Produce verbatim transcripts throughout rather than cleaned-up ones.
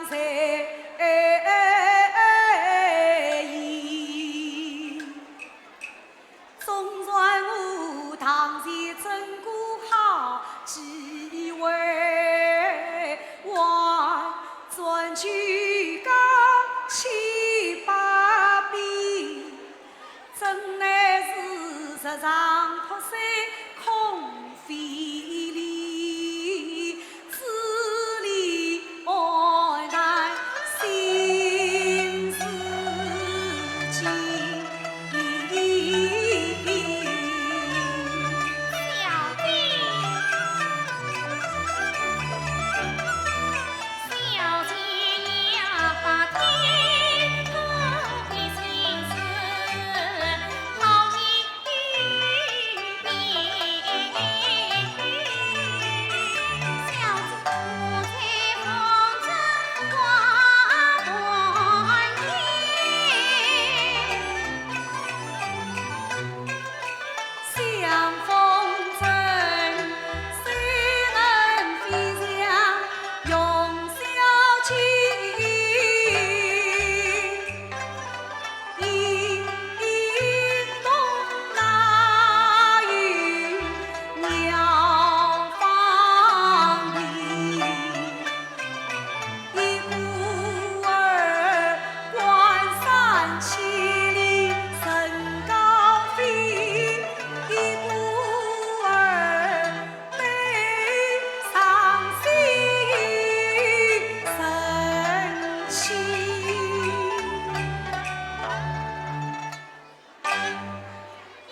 在意。纵然我堂前真个好机会，还转去讲千百遍，真乃是日长扑水空 费力，子里安难心似金。小姐，小姐呀，把天头的心事好一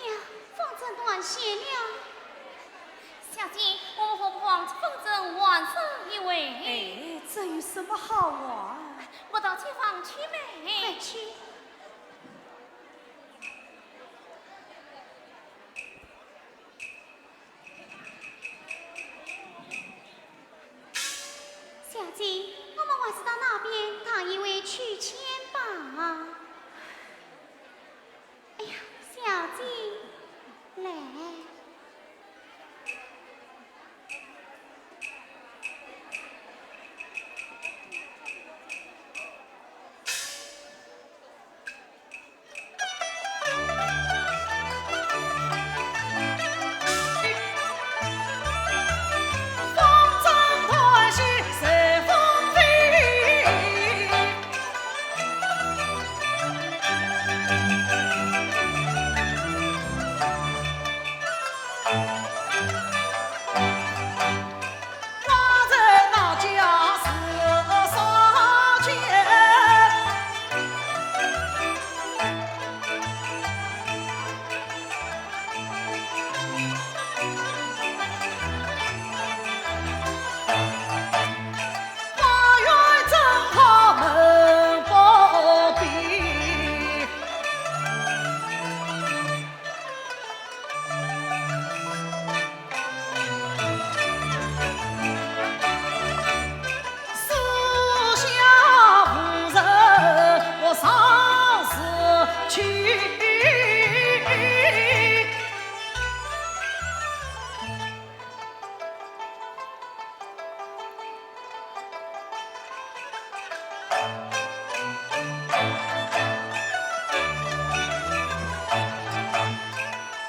呀，风筝断线了。小姐，我们何不望风筝换上一位？哎，这有什么好玩？我到厨房去买。快去。 小姐，我们还是到那边打一位去签吧。哎呀，小姐，来。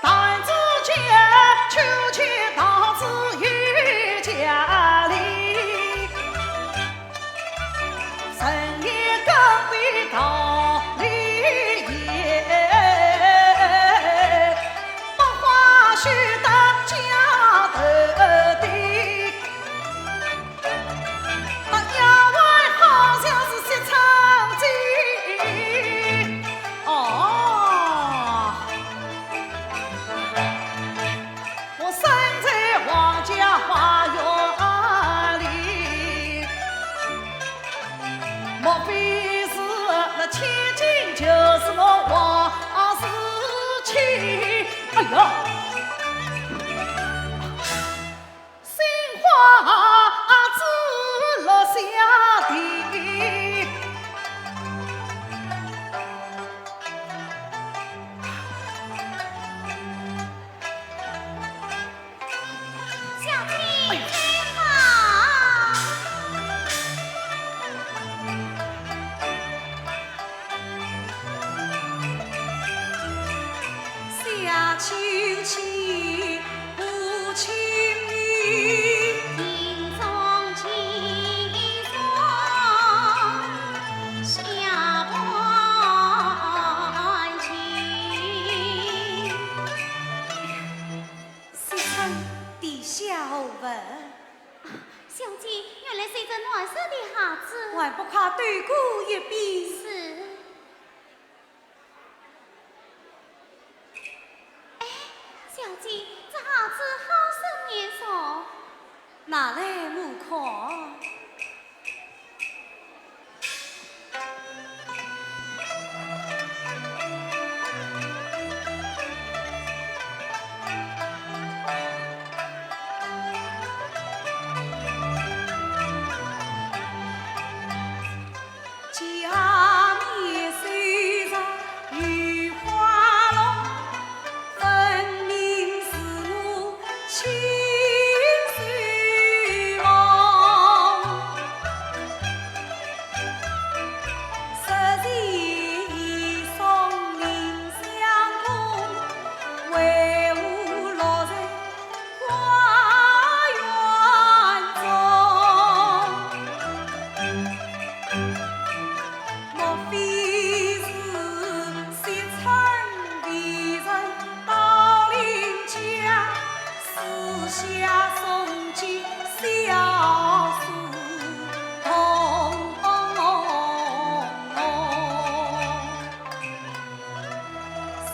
弹指间，秋千荡至渔家里。 人言更比道理严，百花须得架头顶。那丫鬟好像是写成精。哦。 我生在皇家花园里，莫非是那千金就是我王思琴？哎呀！心花子落下地。 小姐，哎呦，你好。下何物？啊，小姐，原来是一只暖色的鞋子。还不快对过一遍？是。哎，小姐，这鞋子好生眼熟。拿来我看。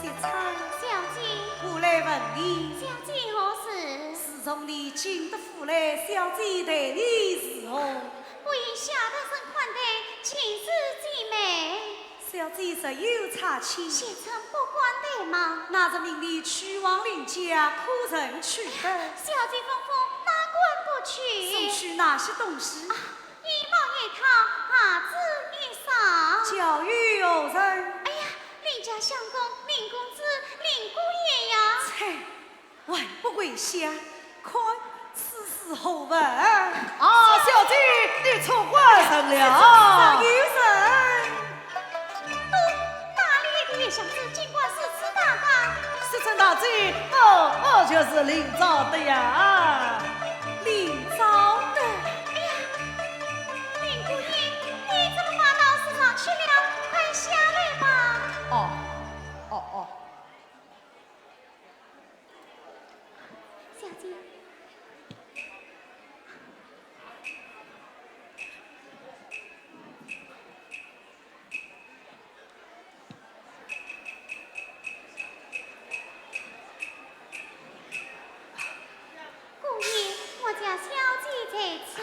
惜春。小姐。我来问你。小姐何事？自从你进得府来，小姐待你如何？我以下半生款待，尽是姐妹。小姐若有差池？惜春不敢怠慢。那日命你去往林家，可曾去得？小姐吩咐，哪敢不去？送去哪些东西？啊， 一帽一套，鞋子一双。交与何人？哎呀，林家相公，林公子，林姑爷呀。啐，还不跪下，看此事何物？啊，小姐，你错怪人了。是有人。哦，哪里来的野祥子，竟敢如此打扮？惜春大姐，哦，哦，就是林昭德呀。林昭德？哎呀， 林姑爷，你怎么爬到树上去了？快下来吧。哦，哦，哦。小姐。 姑爷，我家小姐在此。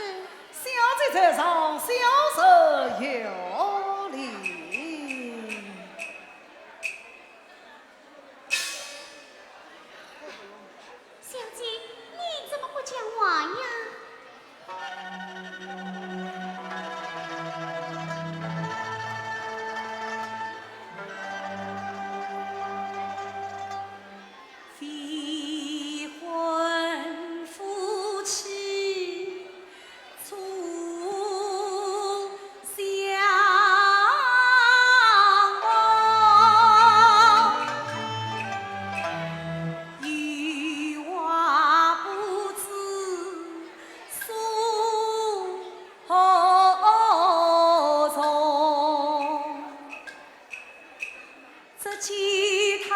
小姐在上，小侄有礼。小姐，你怎么不讲话呀？ 未婚夫妻初相逢，有话不知 诉何从？只见他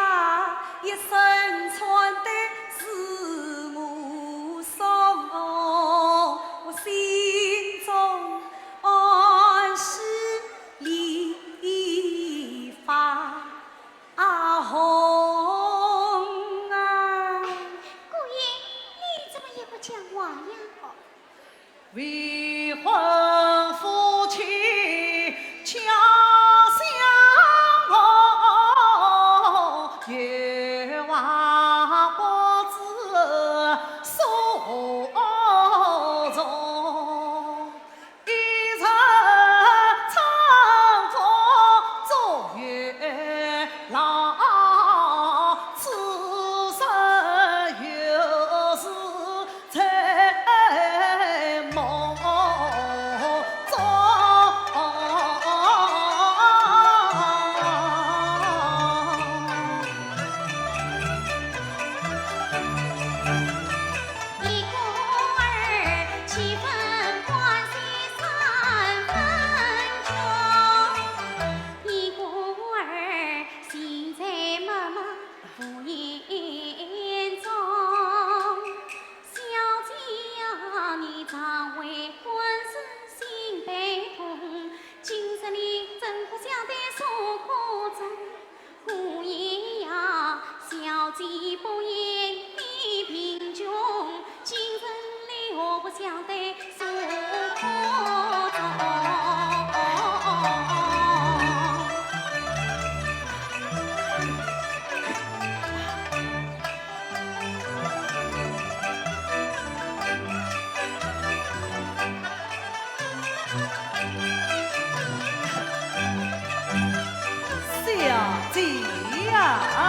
一身穿戴似我送，我心中暗喜梨花红啊。姑爷，你怎么也不讲话呀？ 未婚夫妻桥相逢，有话不知诉何从。一人乘风逐月浪，此生有事 在梦。小姐呀！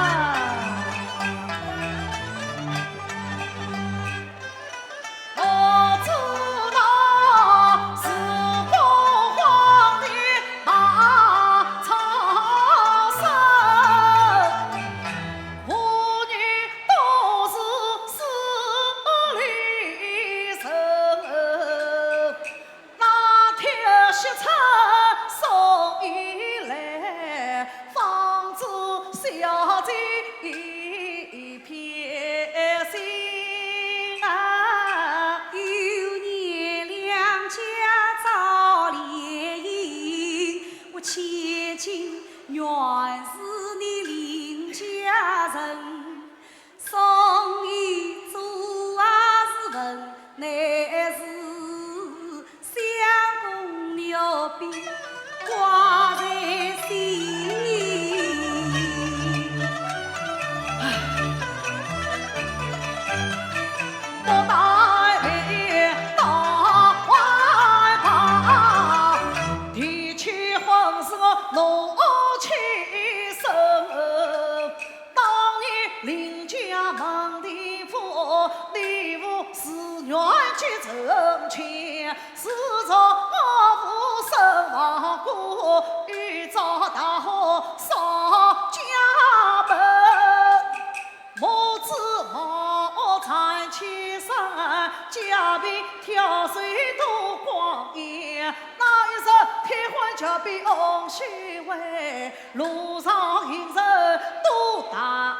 相公啊！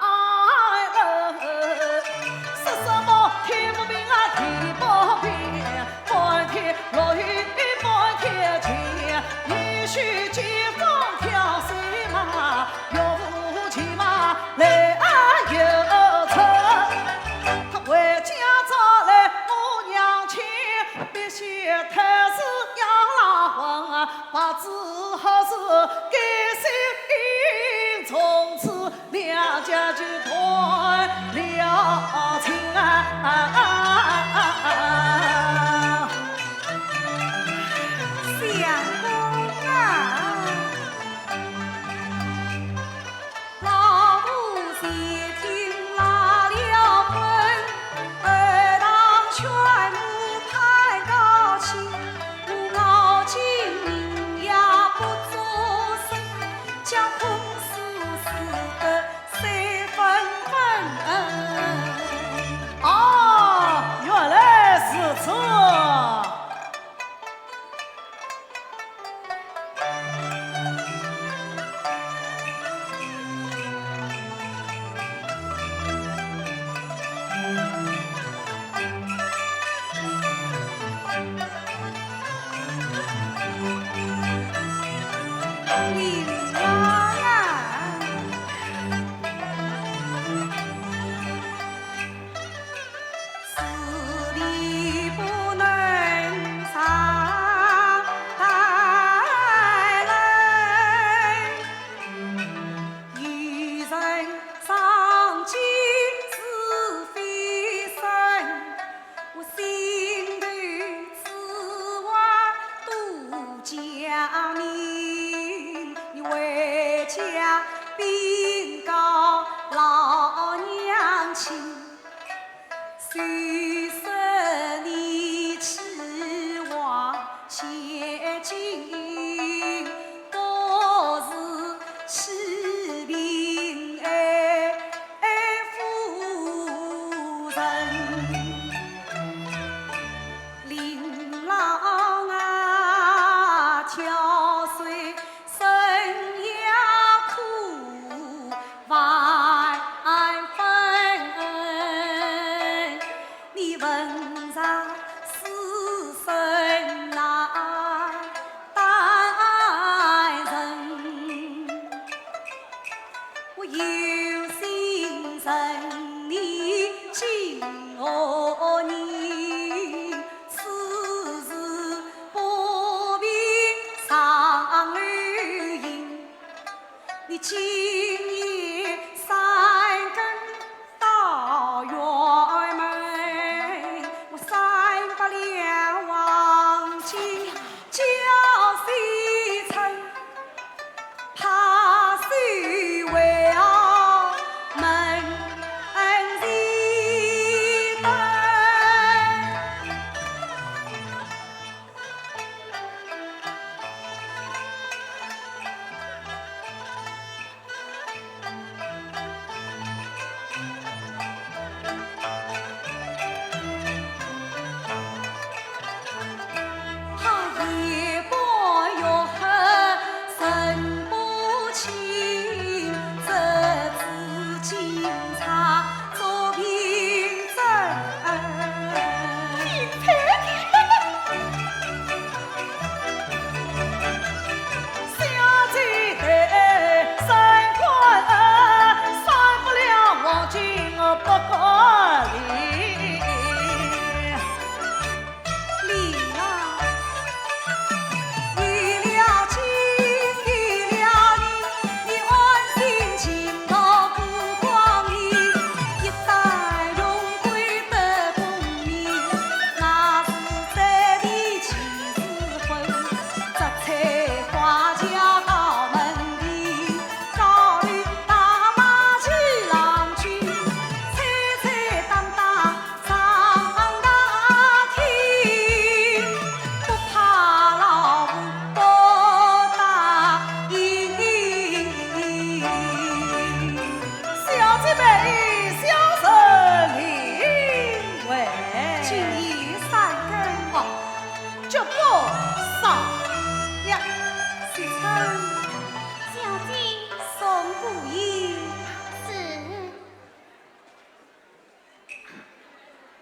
哦，原来如此。今夜三更，哦，绝不少呀。惜春，小姐，送姑爷。是。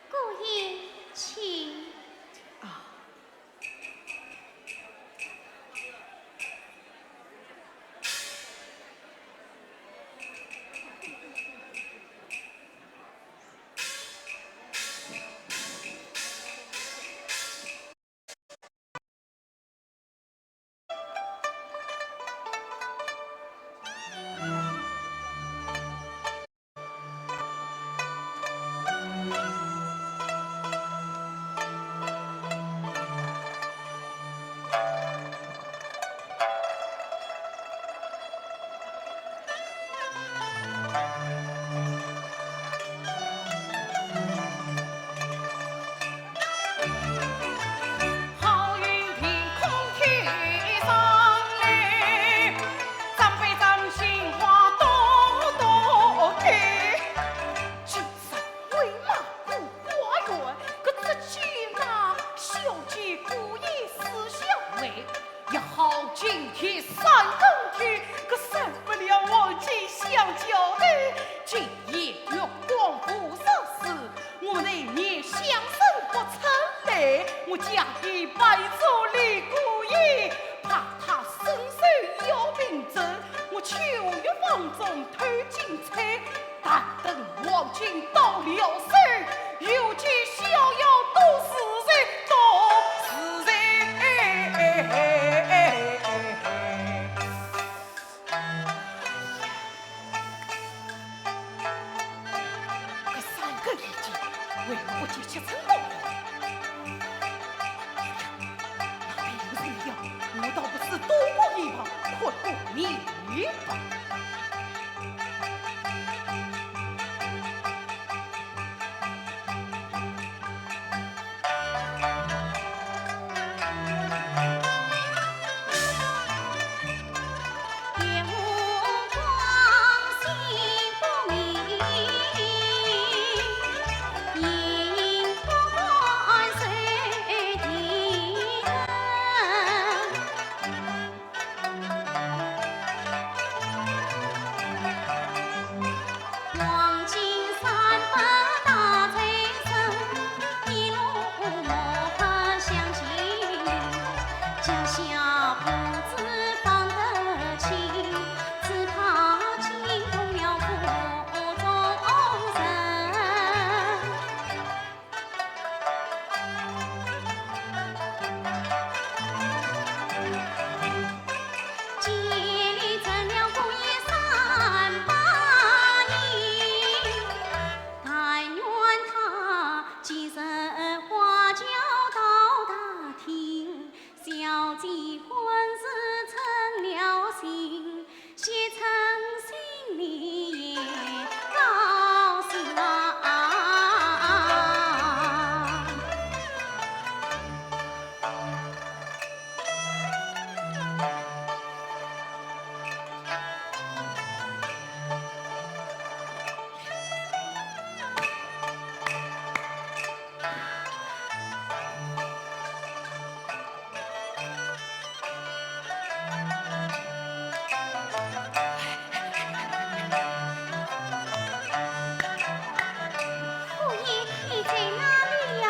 姑爷，请。啊。也好今天三更天，搿少不了黄金香蕉头。今夜月光无啥事，我对面香参不曾来，我将伊摆作李姑爷，怕他伸手要凭证，我秋月房中偷金钗。 但等黄金到了手，又见逍遥多自在，多自在。搿三更已经，为何不见惜春到来？哎呀，那边有人了，我倒不如躲过一旁，看个明白。 姑爷，你在哪里呀？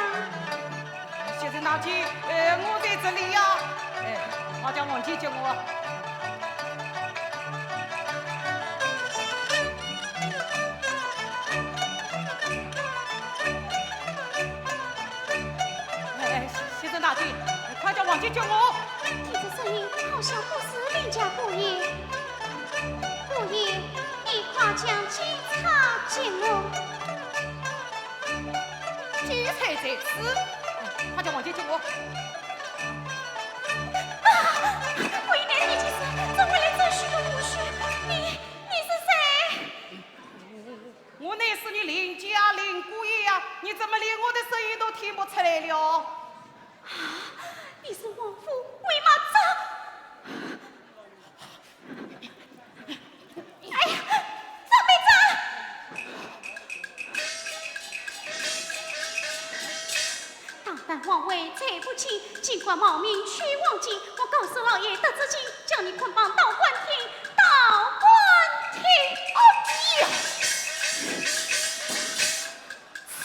先生大姐，呃，我在这里呀。哎，快叫王姐接我。哎，先生大姐，快叫王姐接我。听这声音，好像不是林家姑爷。姑爷，你快将金钗给我。 金钗在此，快叫王姐接我。啊！为难你几次，怎会来这虚的无虚？你，你是谁？我乃是你林家林姑爷呀，你怎么连我的声音都听不出来了？啊，你是王府为马贼！ 哎呀，张备正！但王位在不轻，尽管冒名取黄金，我告诉老爷，得知情，将你捆绑到官厅，到官厅。哎呀！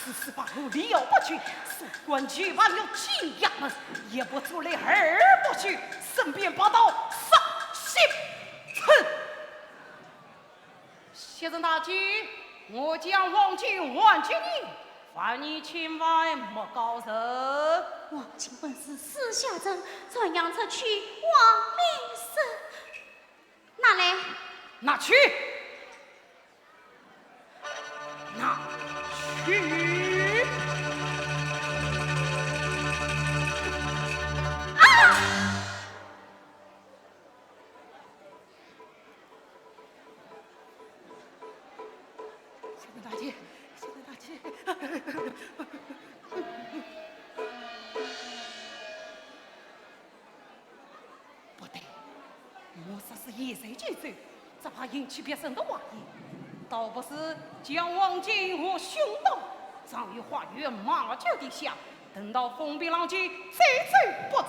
此事败露了不起，送官去，还要进衙门，也不做了二不去，身边拔刀杀心忒。 谢陈大姐，我将黄金还给你，还你千万莫告人。黄金本是私下珍，传扬出去，枉名声。拿来。拿去。拿去。啊！ 谢谢大姐，谢谢大姐。不对，我若是现在就走，只怕引起别人的怀疑。倒不如将黄金和凶刀藏于花园马脚底下，等到风平浪静，再走不迟。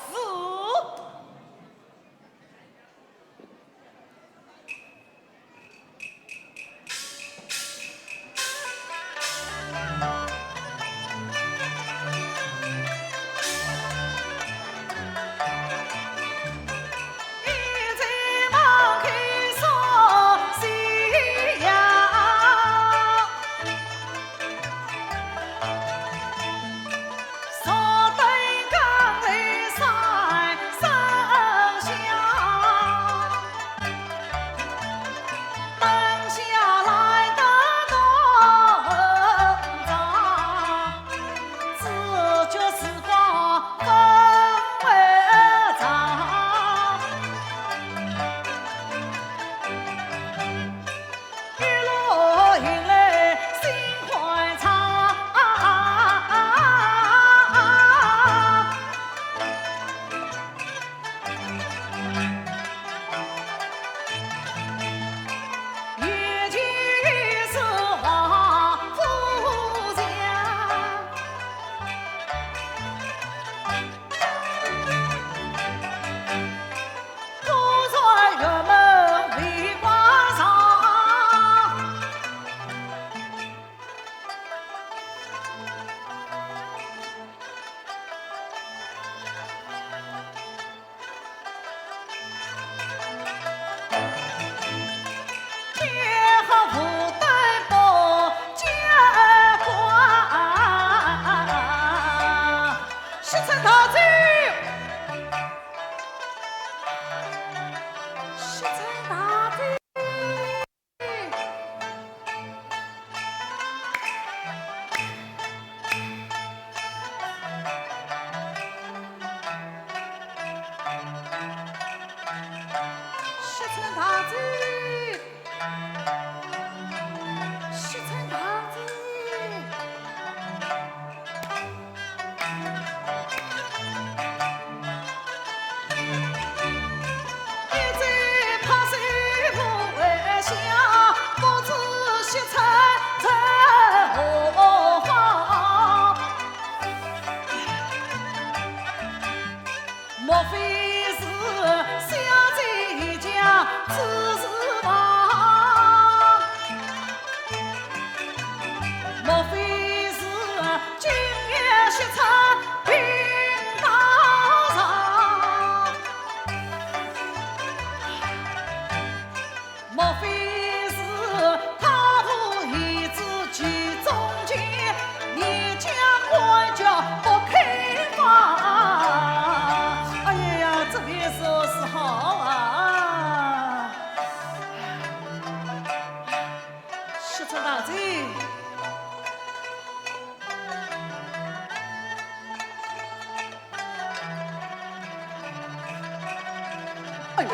哎呀呀，这便如何是好啊！ 哎呦！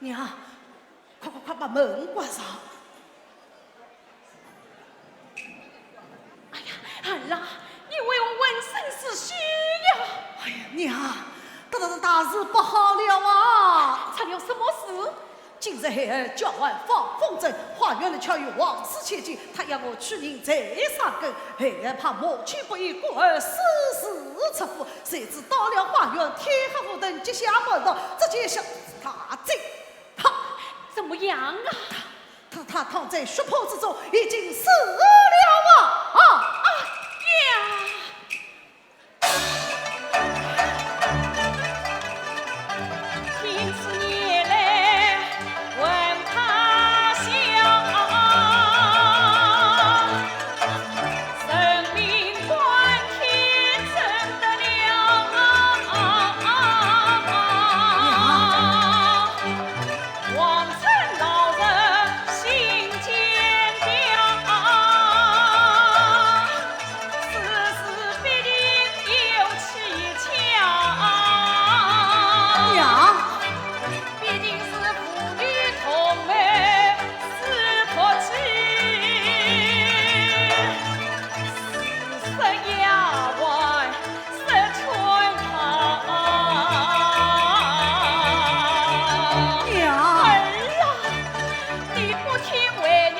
娘，快快快把门关上！哎呀，儿啊，你为何浑身是血呀？哎呀，娘，大大大大事不好了啊！出了什么事？今日孩儿叫唤放风筝，花园里巧遇王氏千金，她要我去认罪三更，孩儿怕母亲不依，故而私自出府，谁知到了花园，天黑无灯，急下马到，只见小大惊。 他怎么样啊？他，他，他躺在血泊之中，已经死了啊！啊，啊呀！娘。娘。儿啊，你不听为娘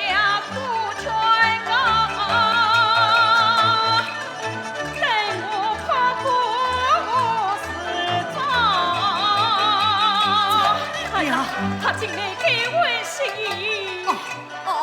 苦劝啊，等我哭过五十載。娘。他进来给我洗衣。哦，哦，哦，哦。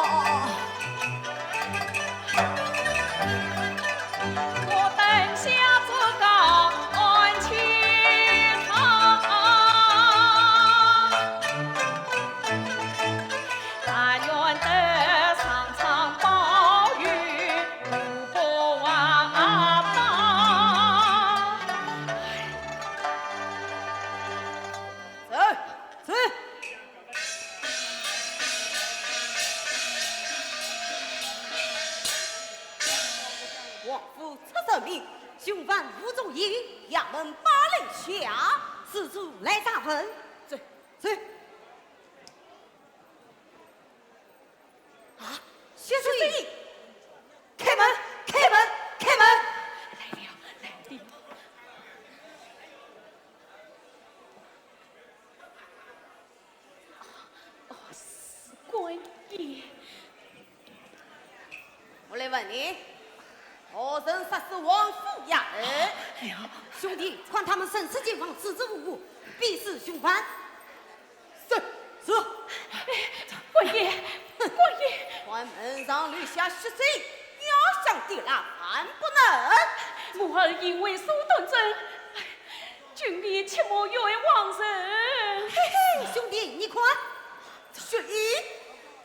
走，走。王府出人命，凶犯吴仲义，衙门巴令下，此处来查问。走，走。 啊，薛素英！开门，开门，开门！来了，来了。哦，是官爷。我来问你，何人杀死王府丫头？哎呀，兄弟，看他们身赤健忘，支支吾吾，必是凶犯。 是，是。哎，官爷，官爷。看门上留下血迹，要想抵赖还不能。我儿因为手段真，哎，竟被欺瞒冤枉人。嘿嘿，兄弟，你看，血印，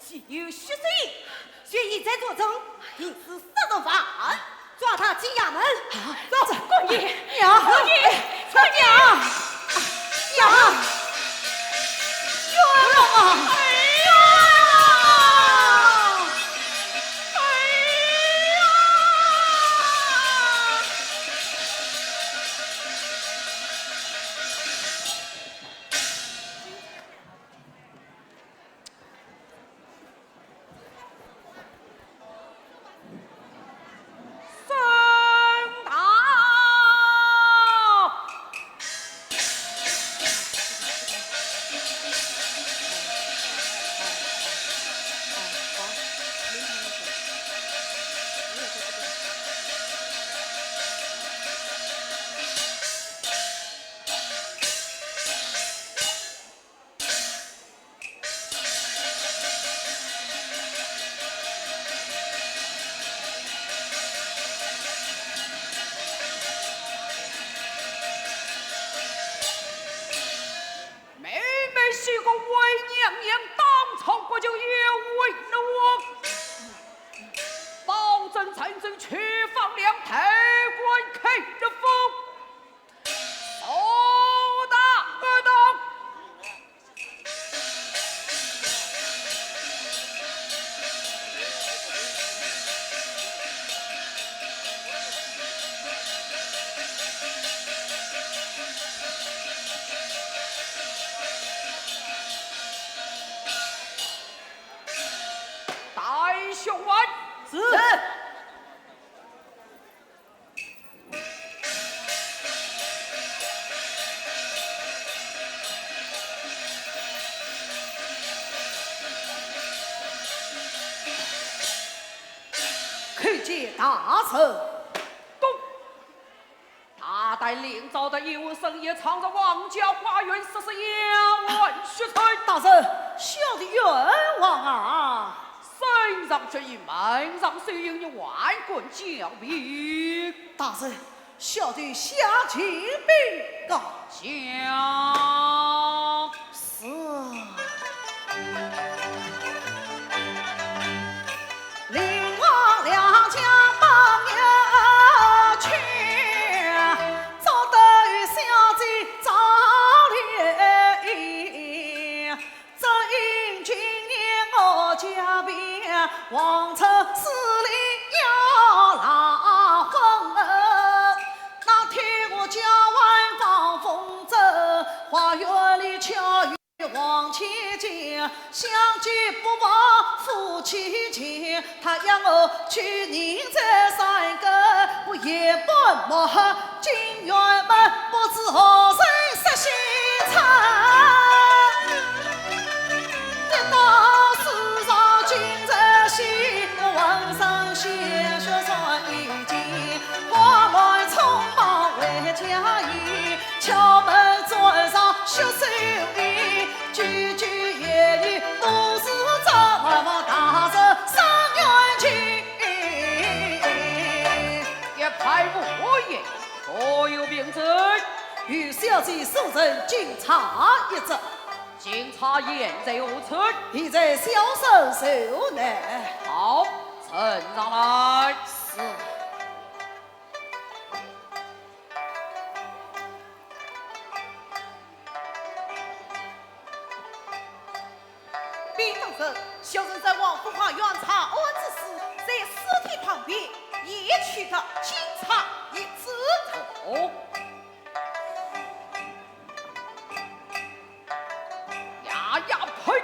岂有血迹？ 血印在作证，定是杀人犯，抓他进衙门。啊，走。官爷，娘。官爷，哎，娘。娘。冤枉啊！哎呀！哎呀！ 妹妹是个为娘娘当朝国舅，也为奴，保证才能去放粮，抬棺开封。 好大个当！参见大人。咚！大胆，今朝的一夜深夜，闯入王家花园，实是要案血仇。大人，小弟冤枉啊！圣上决意，门上虽有，你还敢狡辩？大人， 小弟下请禀告。讲。是。一派胡言，可有凭证？与小姐所认，仅差一则。 今差言在何处？现在小生手内。好，呈上来。是。禀大人，小生在王府花园查案之时，在尸体旁边也取得金钗一只。哦。 呀呀呸！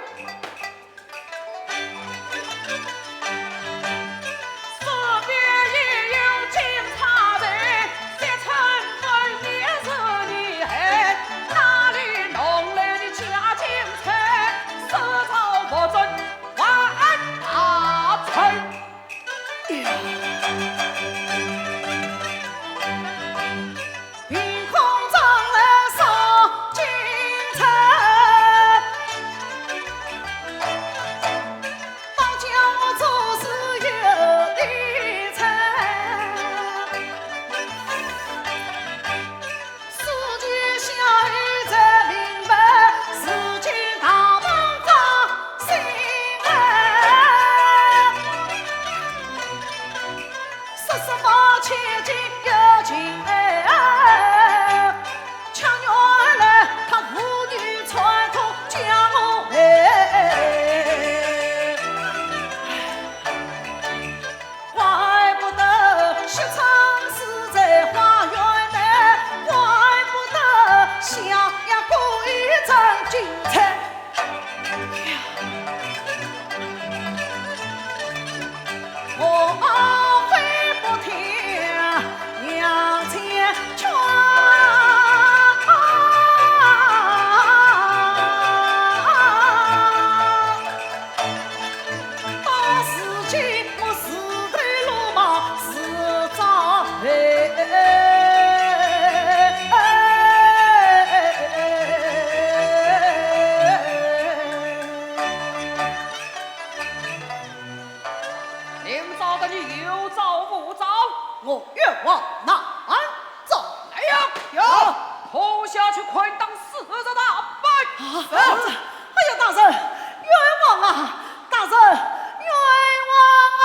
今朝的你有招无招？我冤枉难招。来呀！有。拖下去，捆当四十大板。啊，是。哎呀，大人，冤枉啊！大人，冤枉啊！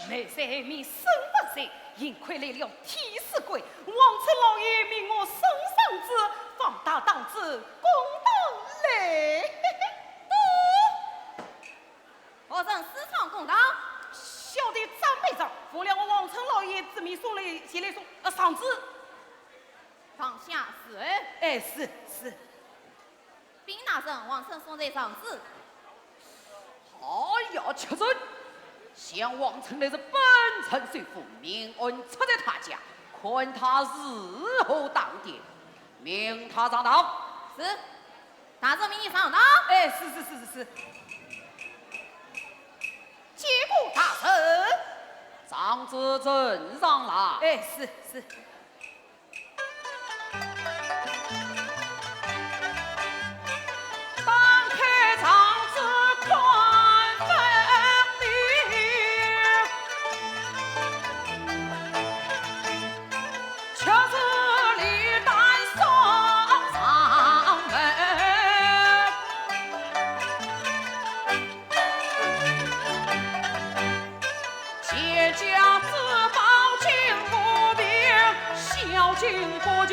梅妃，你身不遂， 幸亏来了替死鬼，王村老爷命我送赏子，方大堂主公堂来。哦，何人私闯公堂？小弟张备上，奉了我王村老爷之命送来，前来送，呃，赏子。放下是。哎，是，是。 禀大人，王村送来赏子。哎呀，吃罪！想王村乃是本城首富，命案出在他家，看他如何当庭，命他上堂。是，大人命你上堂。哎，是是是是是。见过大人。状子呈上来。哎，是是。 打开状子看分明，却是李旦送上门。 钱家之宝金无名，孝敬不求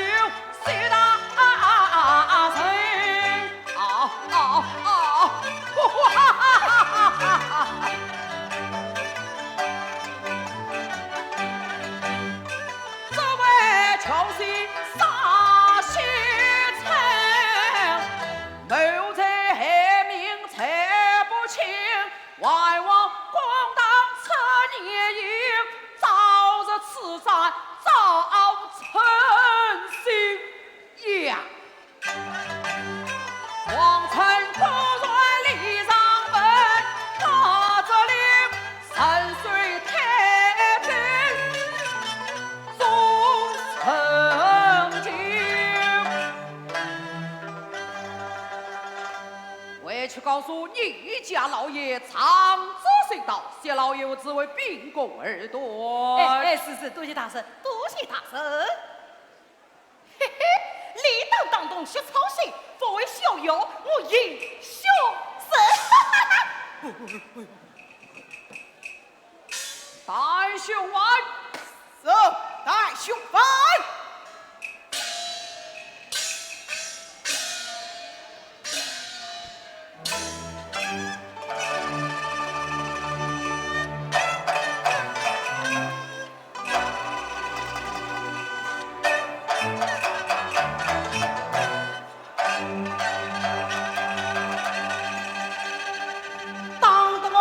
谢大人。啊啊啊！这位穷心杀西城，谋财害命财不轻。 还望公堂出严刑，早日此斩赵丞相呀！王臣果然礼让门，我这里沉睡太平终成就。 回去告诉你家老爷，状子送到，谢老爷我只为秉公而断。哎哎，是是，多谢大人，多谢大人。嘿嘿，李旦当堂血操心，不为小友，我英雄人。大兄万岁！是，大兄万岁！ 当得我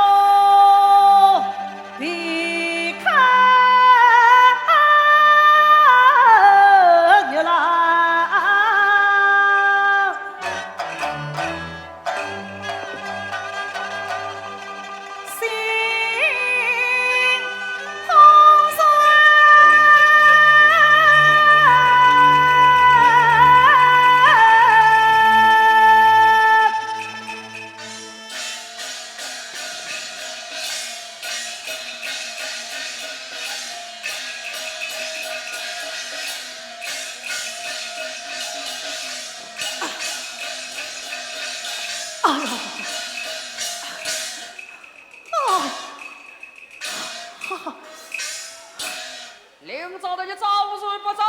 皮开肉绽。 心痛酸。哎呦！ 哦，哈哈。令招的你招是不招？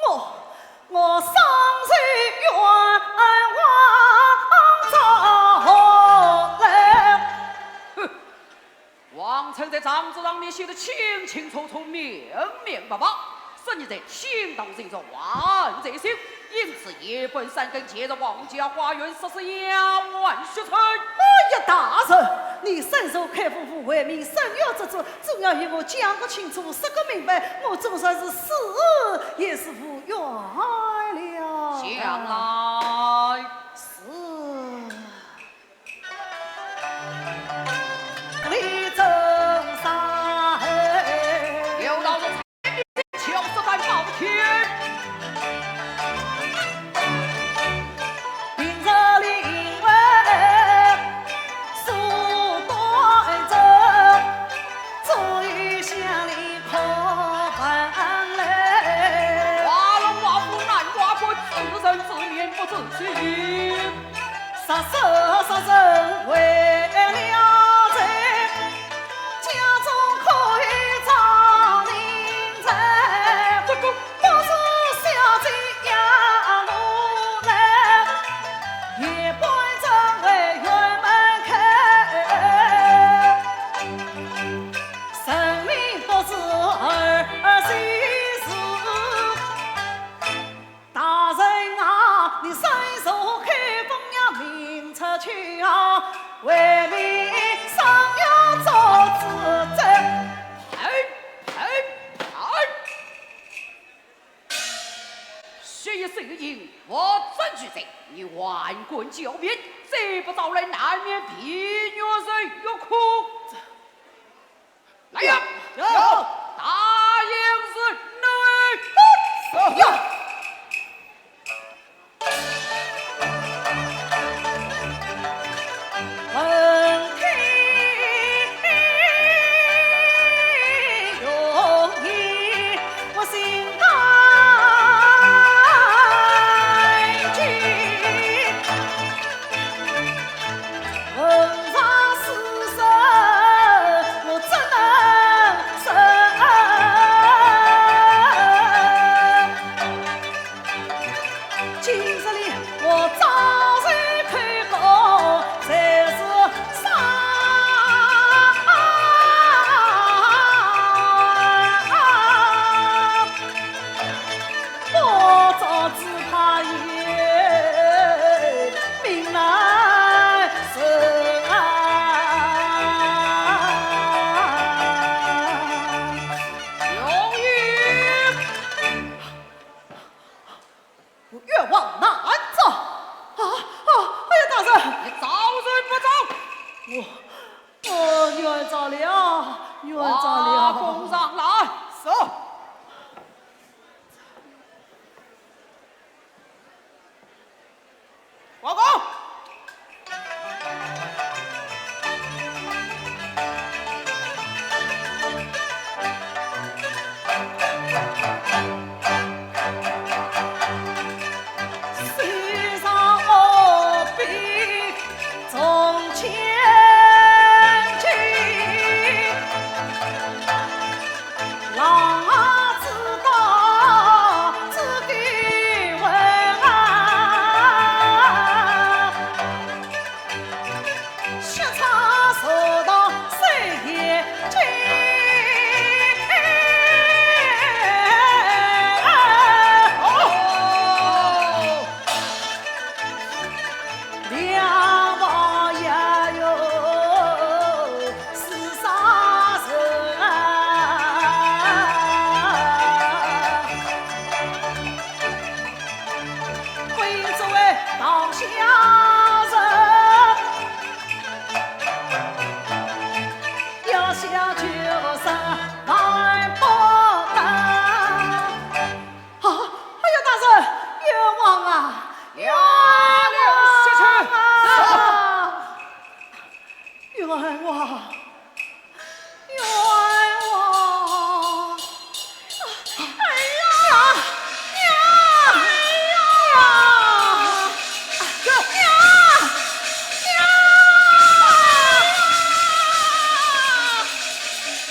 我，我上受冤枉招来。哼，王琛在状子上面写得清清楚楚、明明白白。 说你在天堂人中还在修，因此夜半三更潜入王家花园，实是要换血春。哎呀，大人，你身受开封府为民伸冤之责，总要与我讲个清楚，说个明白，我纵然是死也是无冤了。讲来。是。 有道是，巧舌担包天。平日里因为苏东征，终于向你叩问来。画龙画虎难画骨，知人知面不万贯教鞭，再不招来，难免被月神欲哭。来呀！有。答应是内。有。 今日里我早就看过，才是啥？不做只怕也命难受啊！ 冤枉难招。啊，啊，哎呀，大人！你招人不招？我，我冤招了，冤招了。画供上来。是。 画供。啊，哎呀，大人，冤枉啊！冤枉啊！冤枉！冤枉！哎呀！哎呀！哎呀！哎呀！哎呀！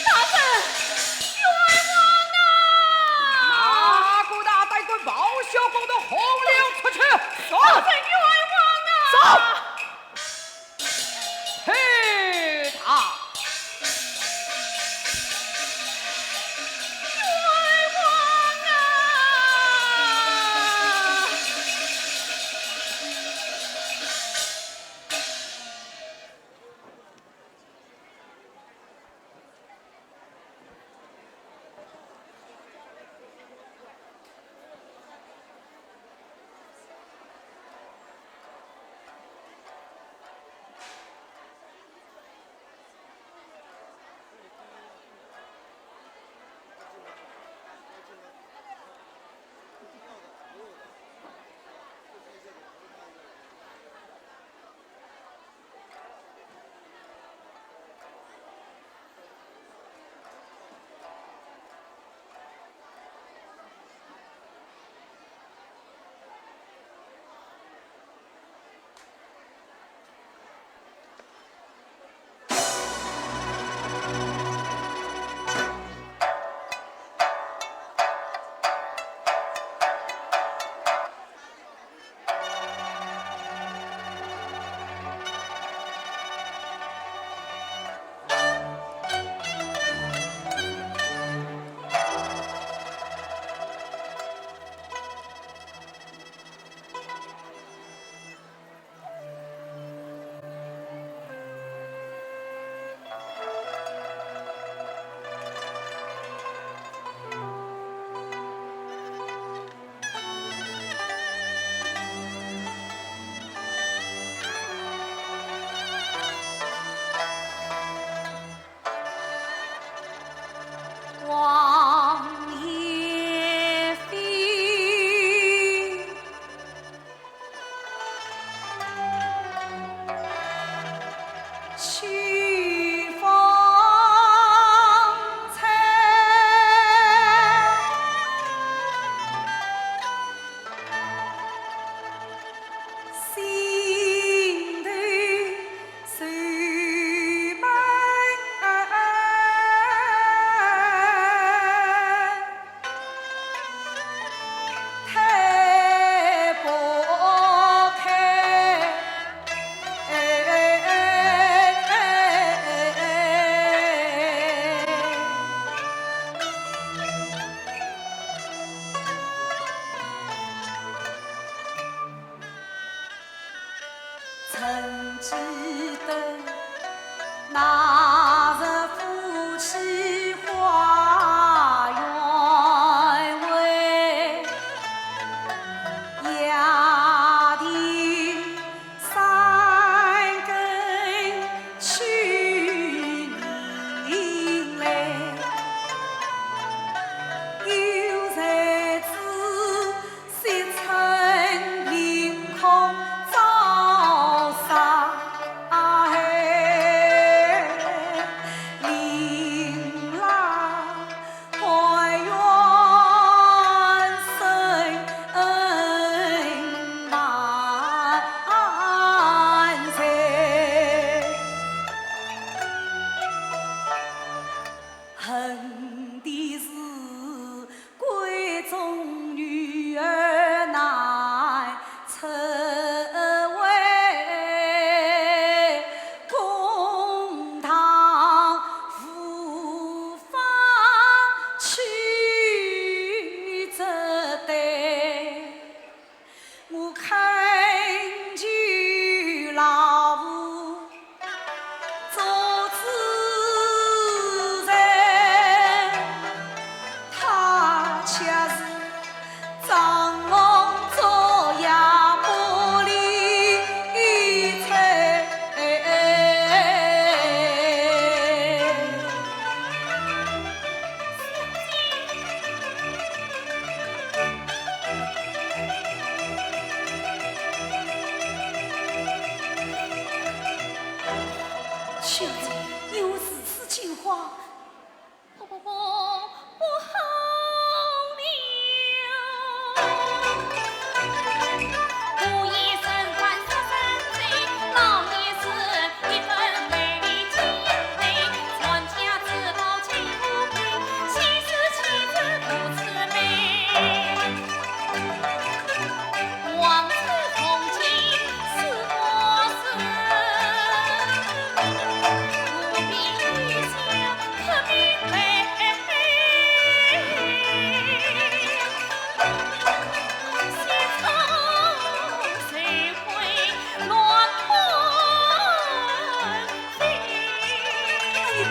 大人！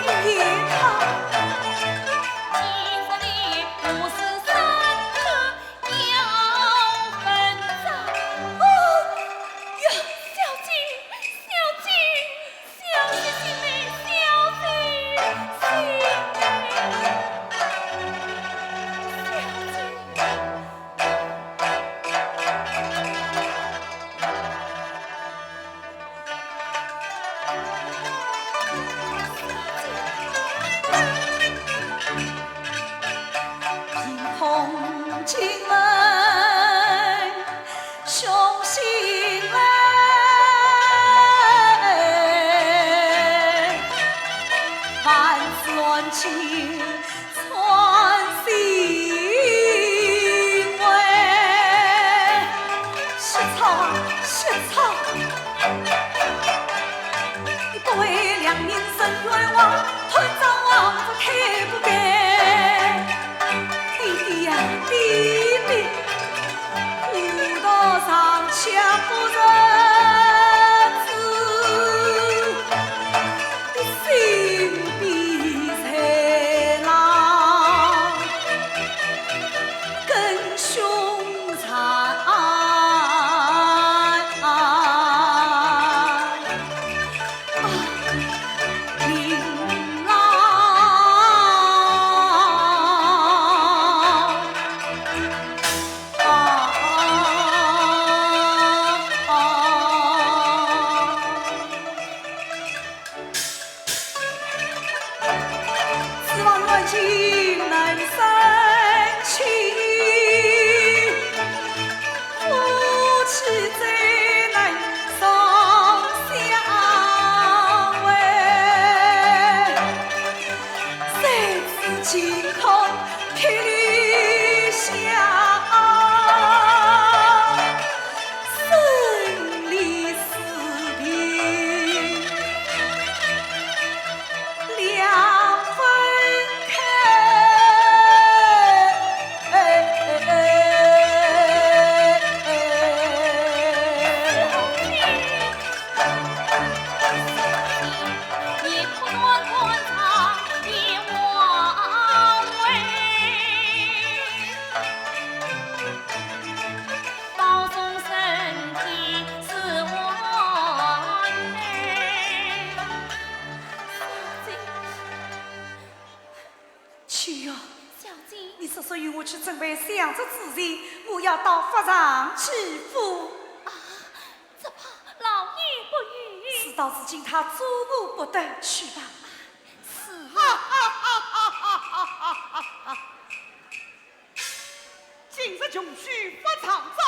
爷他。今日里不是三刻要分开。哦哟，小姐，小姐，小姐，小姐，小姐。秋月。小姐。你速速与我去准备相国之饯，我要到法场去赴。啊，只怕老爷不允。事到如今，他阻我不得，去吧。是。今日穷举法场上，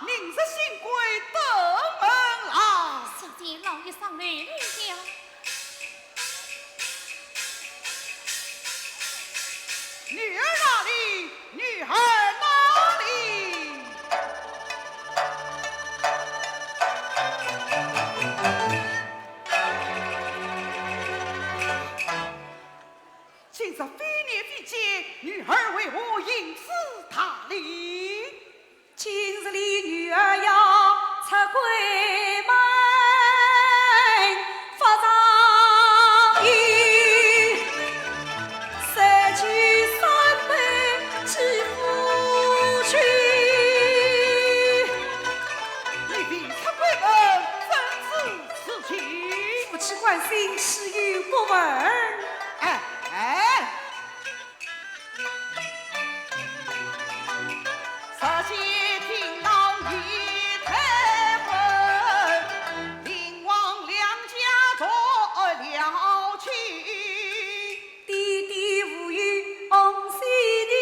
明日新贵登门来。小姐，老爷上来了。 女儿哪里？女儿哪里？今日非年非节，女儿为何行此大礼？ 今日里女儿要出闺门，法场有十举三拜祭父亲。你未出闺门，怎知此情？夫妻关心，岂有不问？哎，哎。 爹爹无有翁婿的，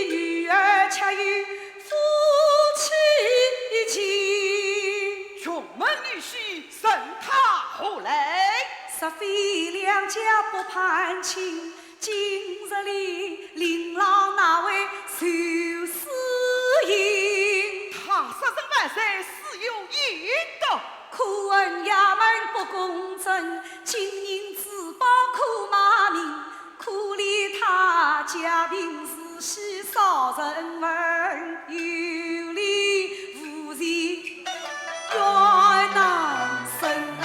女儿却有夫妻情。穷门女婿，任他何来？若非两家不攀亲， 今日里令郎哪位受私刑？他杀人万岁，死有应得。可恨衙门不公正，金银珠宝可卖命，可怜他家贫如洗，少人问，有理无情 冤枉伸冤。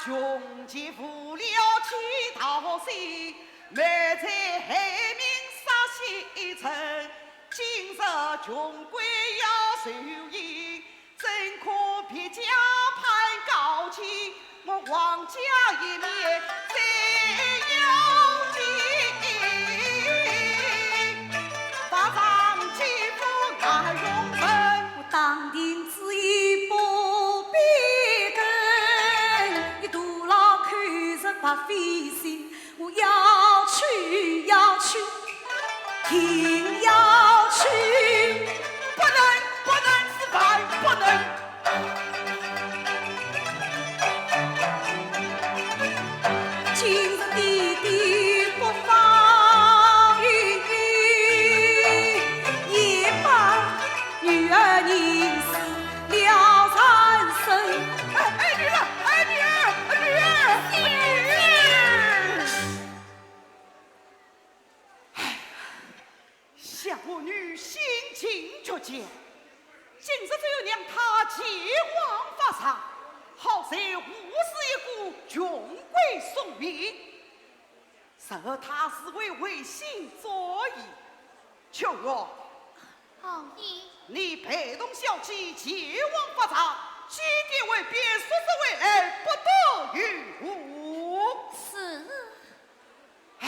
穷极无聊几道心，没在害命杀先臣。今日穷鬼要受刑，怎可别家攀高枝？我王家一面怎样定？法场既无难容人。我当庭之言不必等，你徒劳口舌白费心。 我要去，要去，定要去。不能，不能，是万不能。今日爹爹不放心，也把女儿认死 了三生。哎，哎，女儿，哎，女儿，哎，女儿，哎，女儿。哎，想我女心情决绝，今日就要让她前往法场，好在我是一个穷鬼送命。 若她是位违心作意，秋月，好爷。你陪同小姐前往法场，几点为便速速回来，不得有误。是。唉。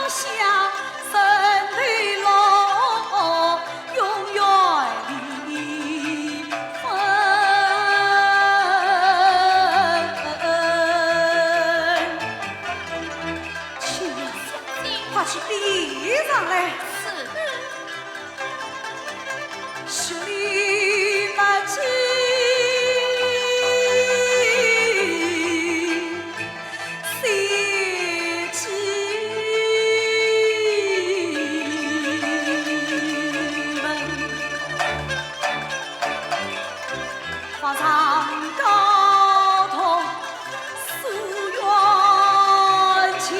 去呀，快去禀上来。是。 法场告同诉冤情。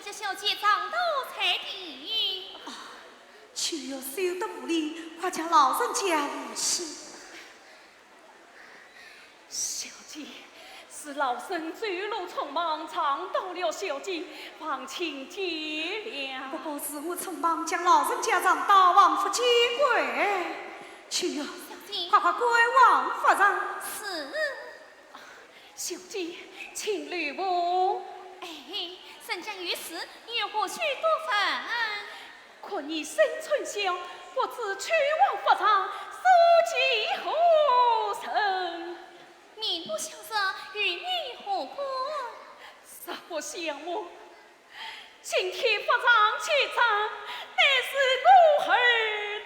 这小姐撞倒在地。啊，秋月，休得无礼，快将老人家扶起。小姐，是老身走路匆忙，撞倒了小姐，望请见谅。不过是我匆忙将老人家撞倒，望夫见怪。秋月，小姐，快快归往法场。是。 小姐，请留步。哎，人家有事，你又何须多问？看你身穿孝，不知去往法场，所寄何人？面不孝色，与你何干？实不相瞒， 今天法场起争，乃是我儿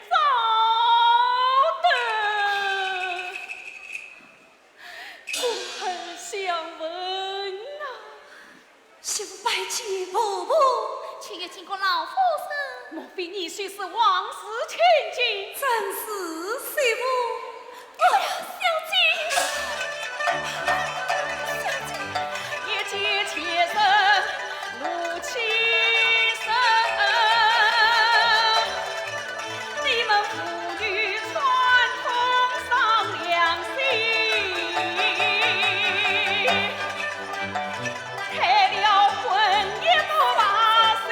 找的。我儿想问啊。媳妇拜见婆婆。秋月见过老夫人。莫非你就是王氏千金？正是，媳妇。 哎呀，小姐，小姐。一见千人怒气生，你们父女串通伤良心，害了婚姻不罢休。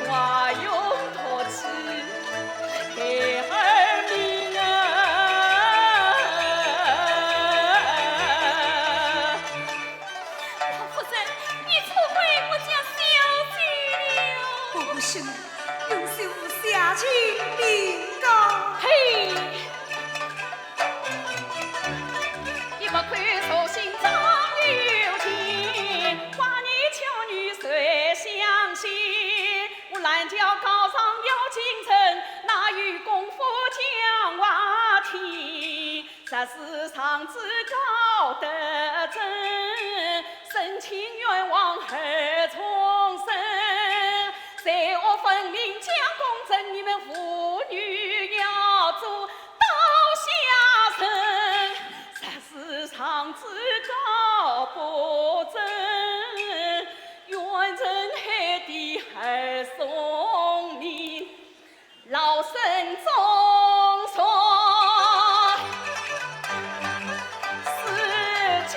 花容托起孩儿命啊！老夫人，你错怪我家小姐了。我不信，用心无下情的告。嘿！ 你不愧是心中有情，花言巧语谁相信？我拦轿告状要进城，哪有功夫讲话听？实是上旨告得真，申请冤枉而重审，罪恶分明讲公正，你们父女要做 刀下人，实是上旨告不真，冤沉海底二重泥，老身总算是九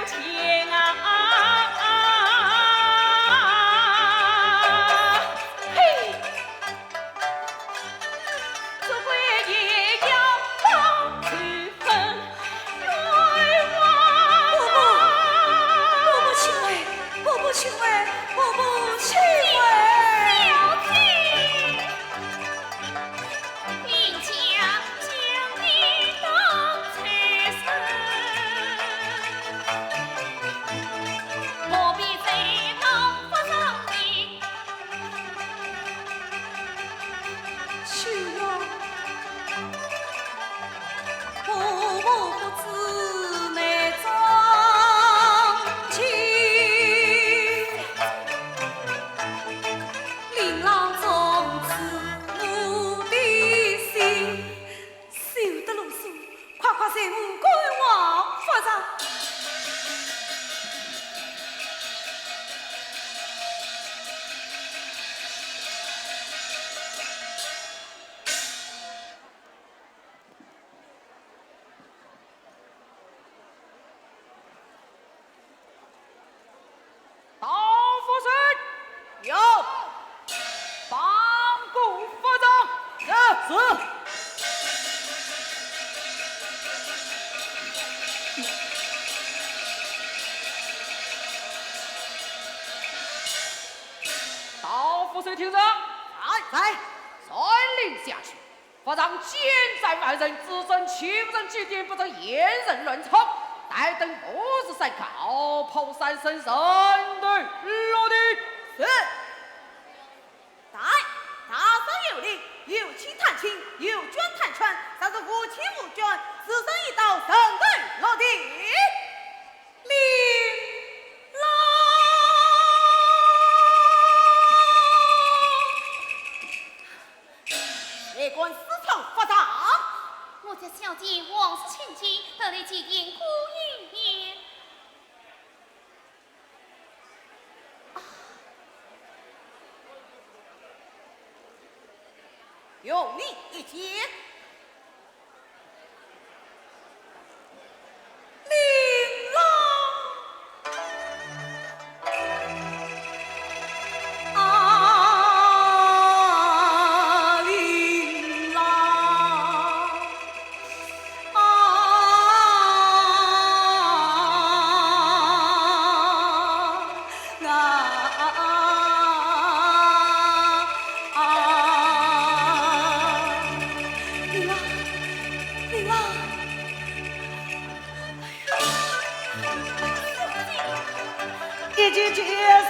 天啊！嘿！ 只为也要报仇恨冤枉。婆婆，婆婆请回，婆婆请回，婆婆请回。小姐，小姐。 林家将你当财神，何必在我法场里？去呀，婆婆不知内中情，令郎终知我的心。 休得啰嗦，快快随我赶往法场。大夫人。有。 绑过法场。是。是。刀斧手听着。在。在。传令下去。 法场监斩犯人，只准欺负人祭奠，不准言人乱吵。待等末日三刻，熬破三审，人头落地。是。在。大人有令，有妻探亲，有眷探穿，若是无妻无眷，是人一刀，人头落地。 令郎。谁敢私闯法场？我家小姐王氏千金，特来祭奠姑爷。容你一见。林郎，啊，林郎。 啊，啊，啊，林郎，林郎。 一骑绝尘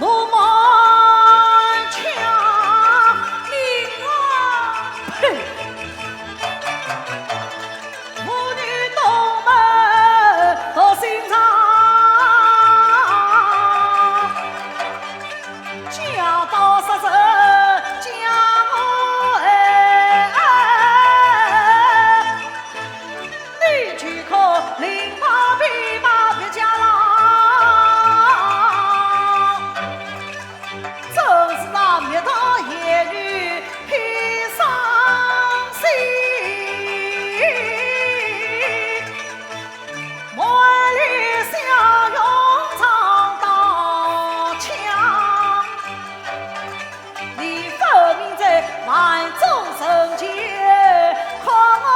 怒满腔。林郎，呸！妇女同门独心肠，家道失守将我害。 你岂可凌暴披麻越街郎？真是啊，蜜桃仙女披霜雪，满脸笑容藏刀枪。 你分明在万众人前看我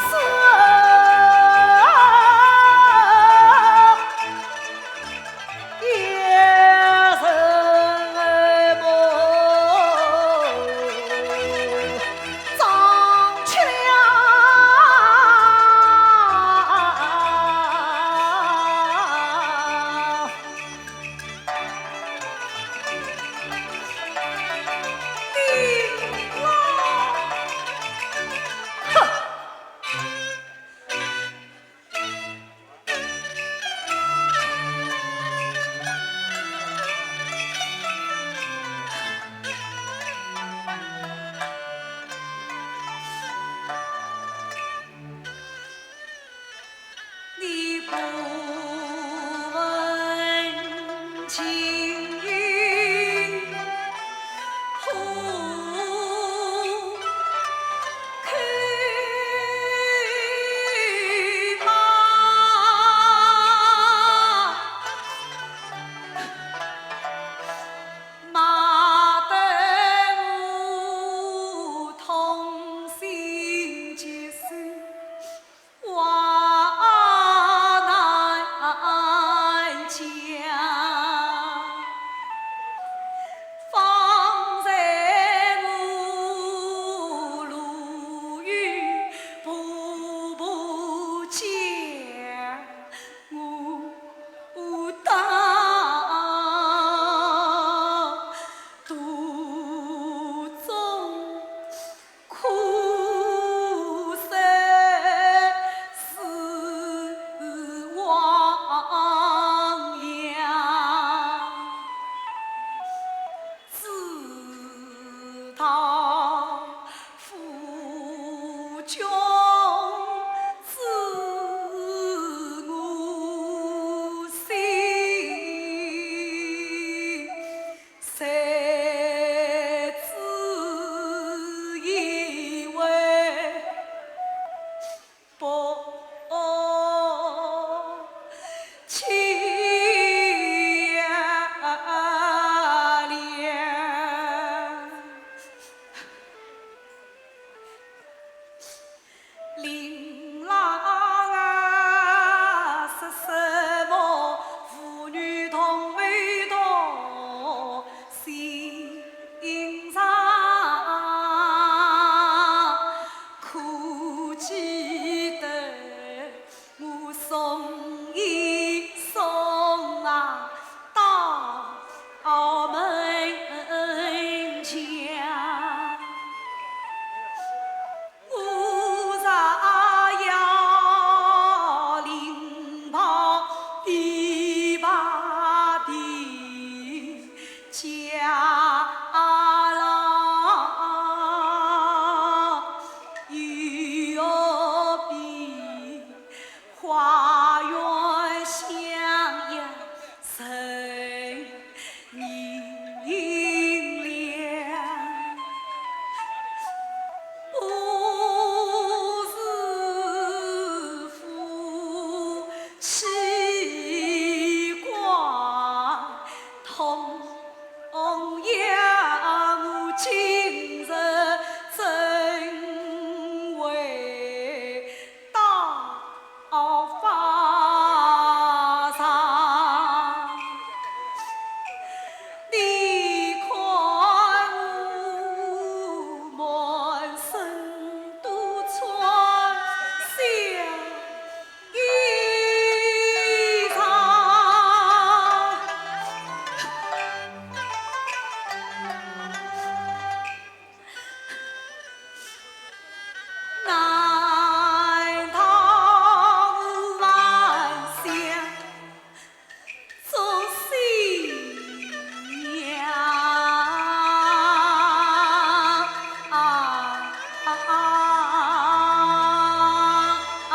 死，也是我张枪。 你不问青云苦口吗？骂得我痛心疾首。 话难讲，方才我路遇婆婆家，我到途中 苦守四王梁，直到府中知我心。 谁知以为不起呀了。 林郎啊，说什么妇女同门同心肠，可记得 我送一送啊，到门前。我若要拎包提把的 家老又比花园香呀人影亮。奇怪，同样我今日怎会到法场？你看我满身都穿小 衣裳。难道我还想做新娘？啊，啊，啊，啊。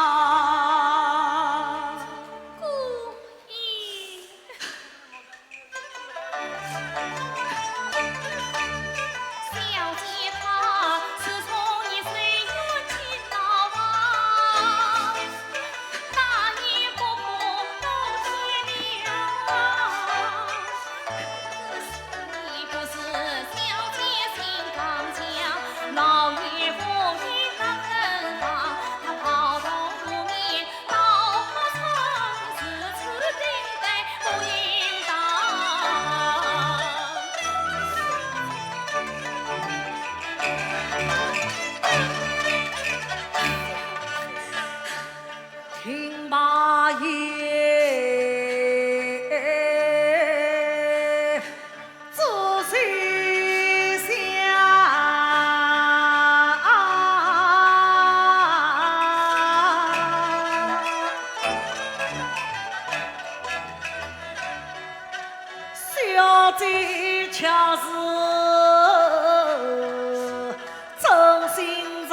听罢也仔细想。 小姐却是真心肠。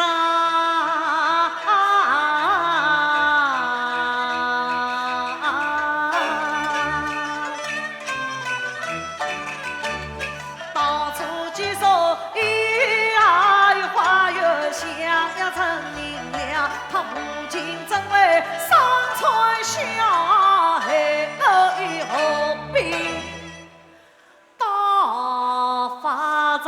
当初既说有啊有花园，想要成名了，她如今怎会上船下海，何必 到法场。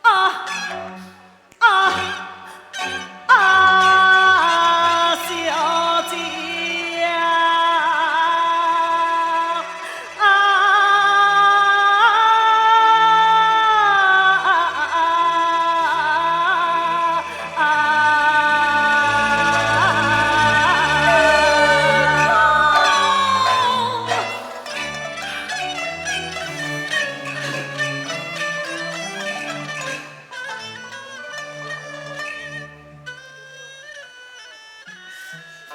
啊，啊，啊，小姐呀，啊，啊，啊，啊。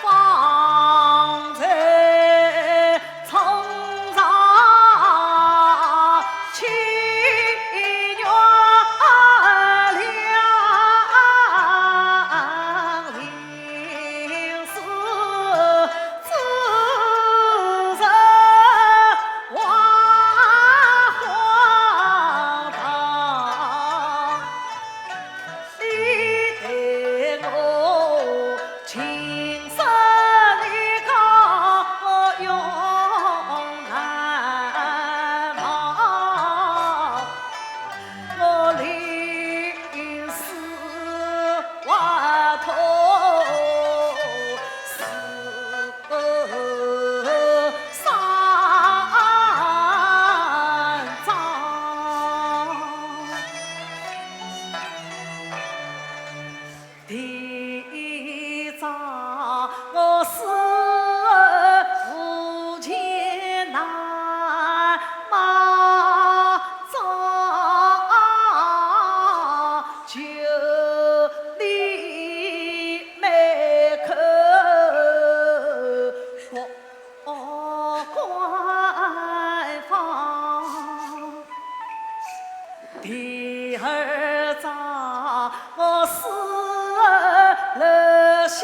方才冲上清源了，临时之人还荒唐。 你待我情深意重，我永难忘。我临死还痛 是上章。第一章，我死后无钱难埋葬，求你 每刻过关方。第二章，我死后留下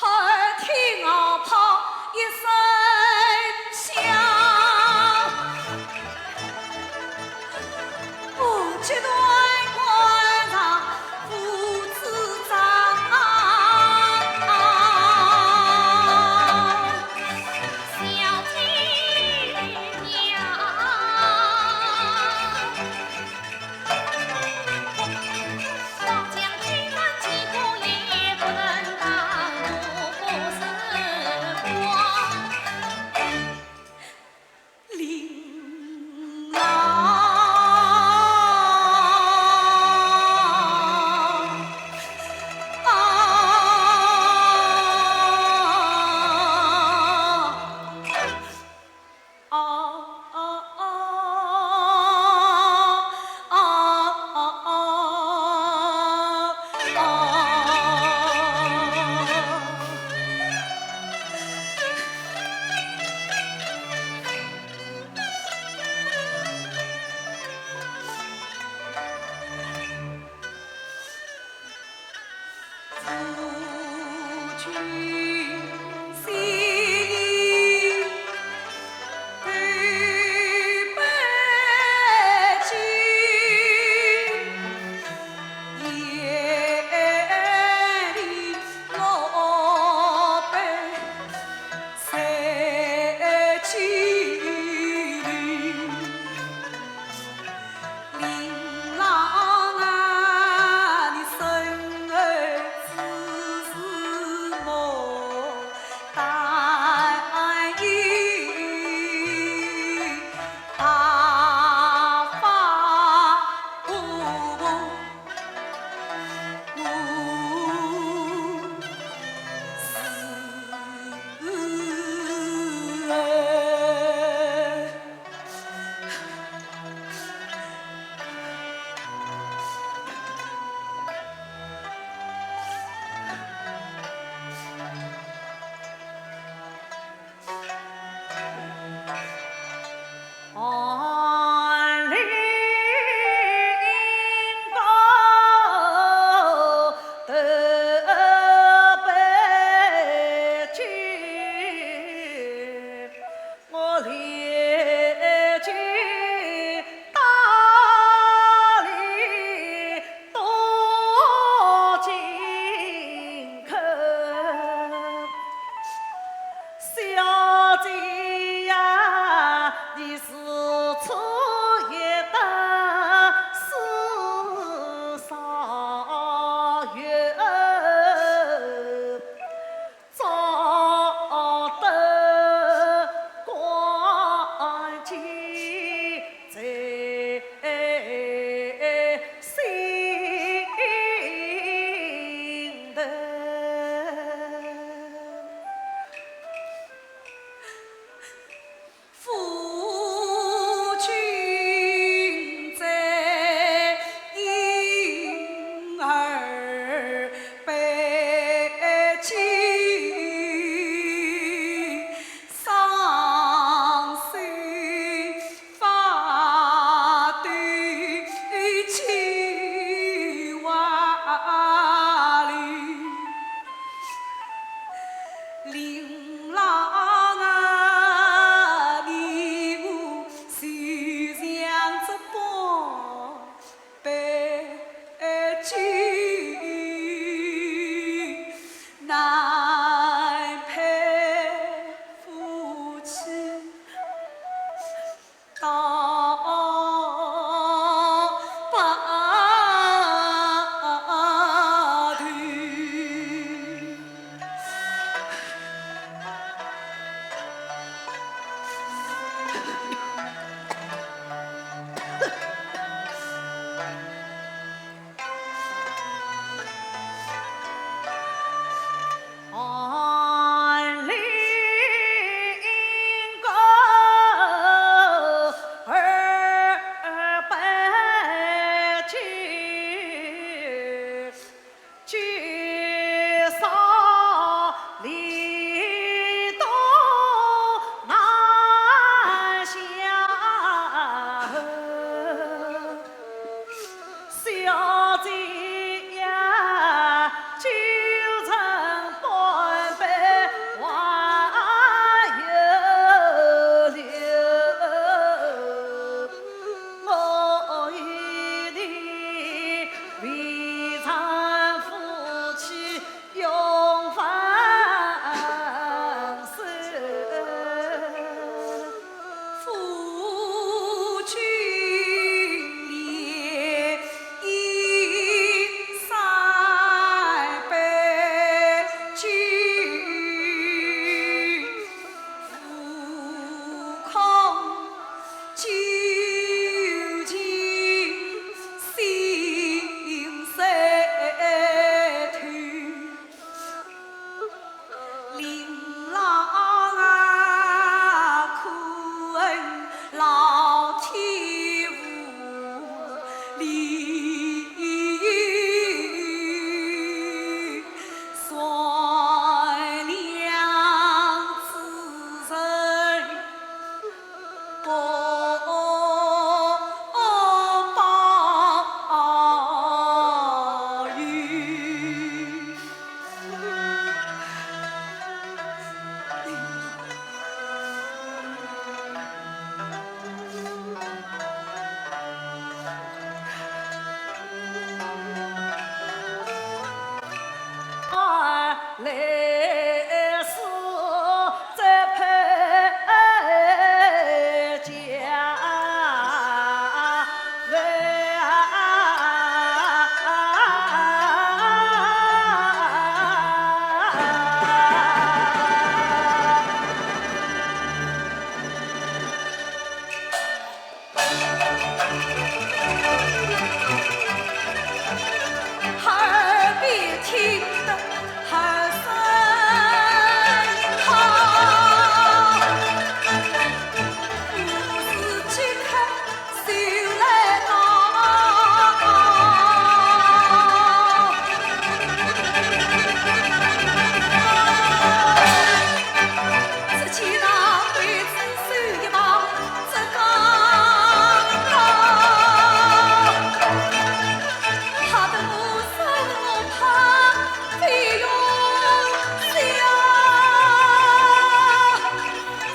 耳听炮一声响，武器端关上父子长。小姐呀，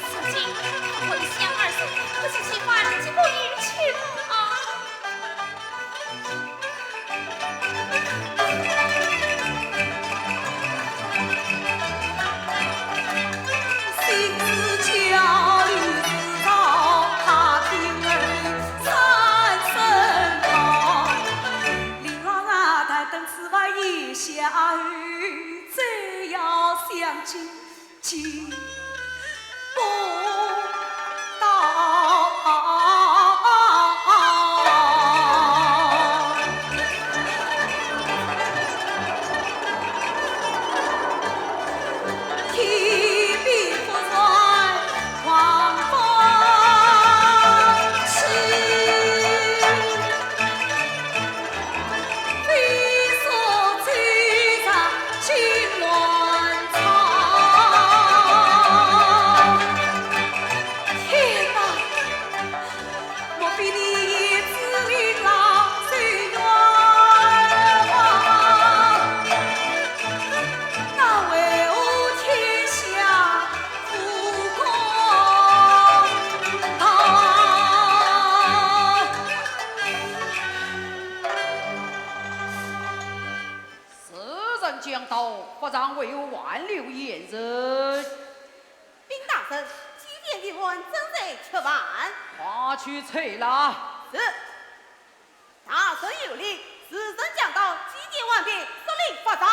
如今我的小儿子不是喜欢这个女婿了啊。世人讲道，法场还有挽留闲人。禀大人，祭奠的案正在吃饭。快去催了。是。 大人有令，时辰将到，祭奠完毕，速令法场。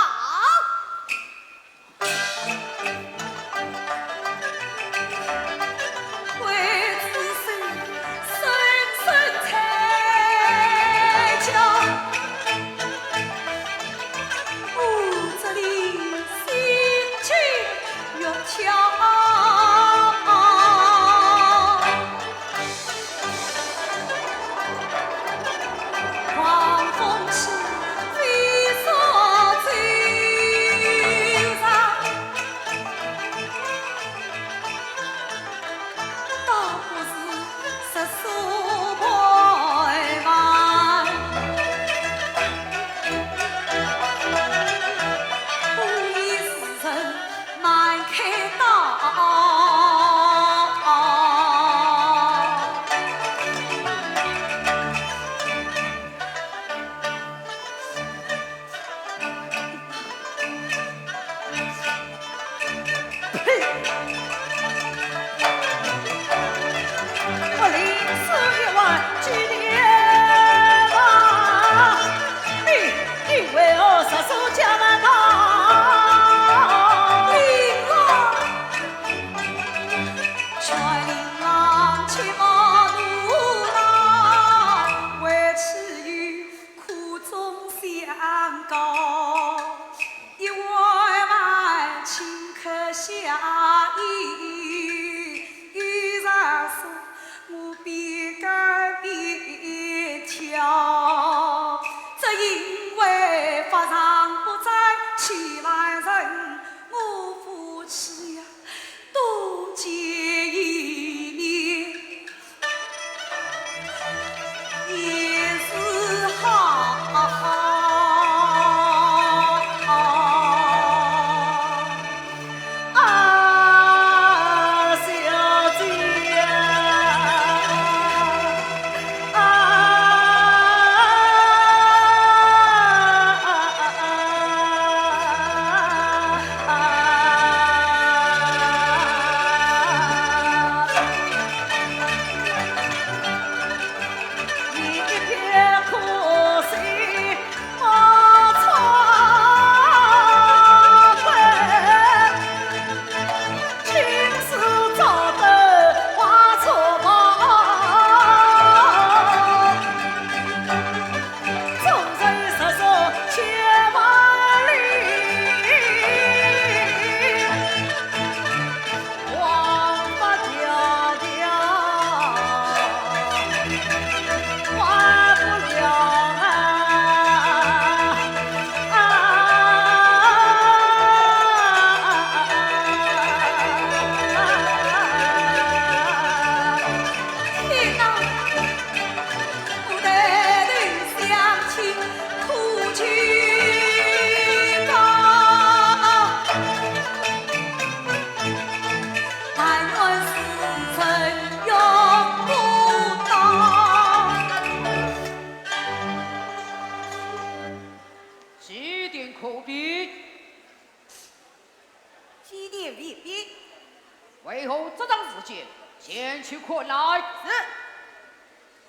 为何这桩事情前去看来？是，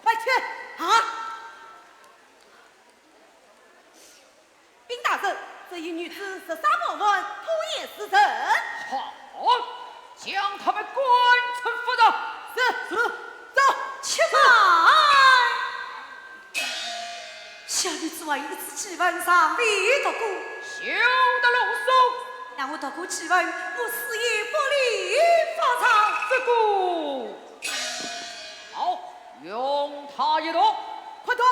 快去啊！禀大人，这一女子实属无犯，拖延时辰。好，将他们赶出府上。是，是，走。且慢！ 小女子还有一次祭文尚未读过。休得啰嗦！让我读过祭文，我死也不立法场。这个，好，容他一读。快读！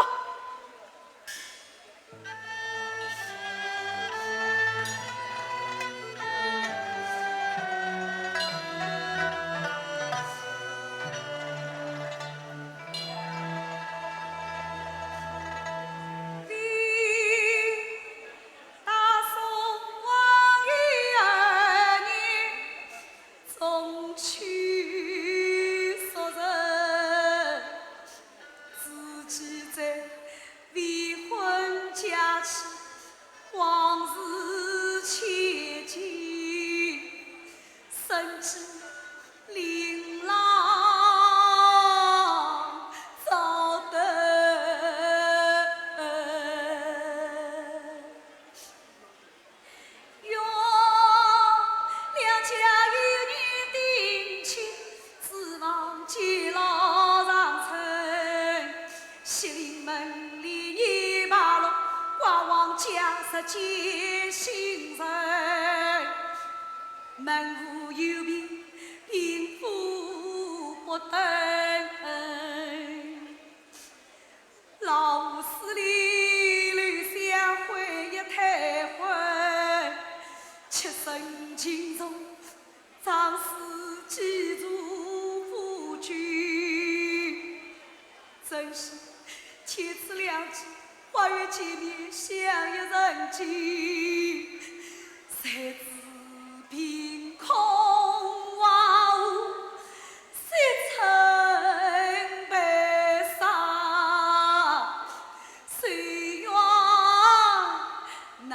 真是千词两句，花月见面，相依成疾。谁知凭空画虎，谁曾被杀，谁愿难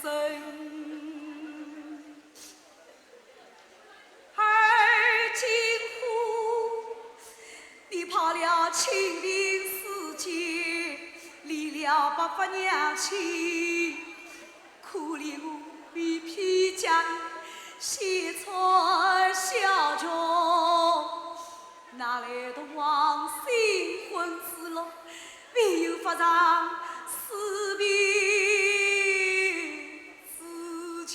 生。 而今乎，你抛了清贫世间，离了白发娘亲，可怜我未披家衣，鞋穿小裙，哪来得往昔新婚之乐？ 唯有法场思别之情，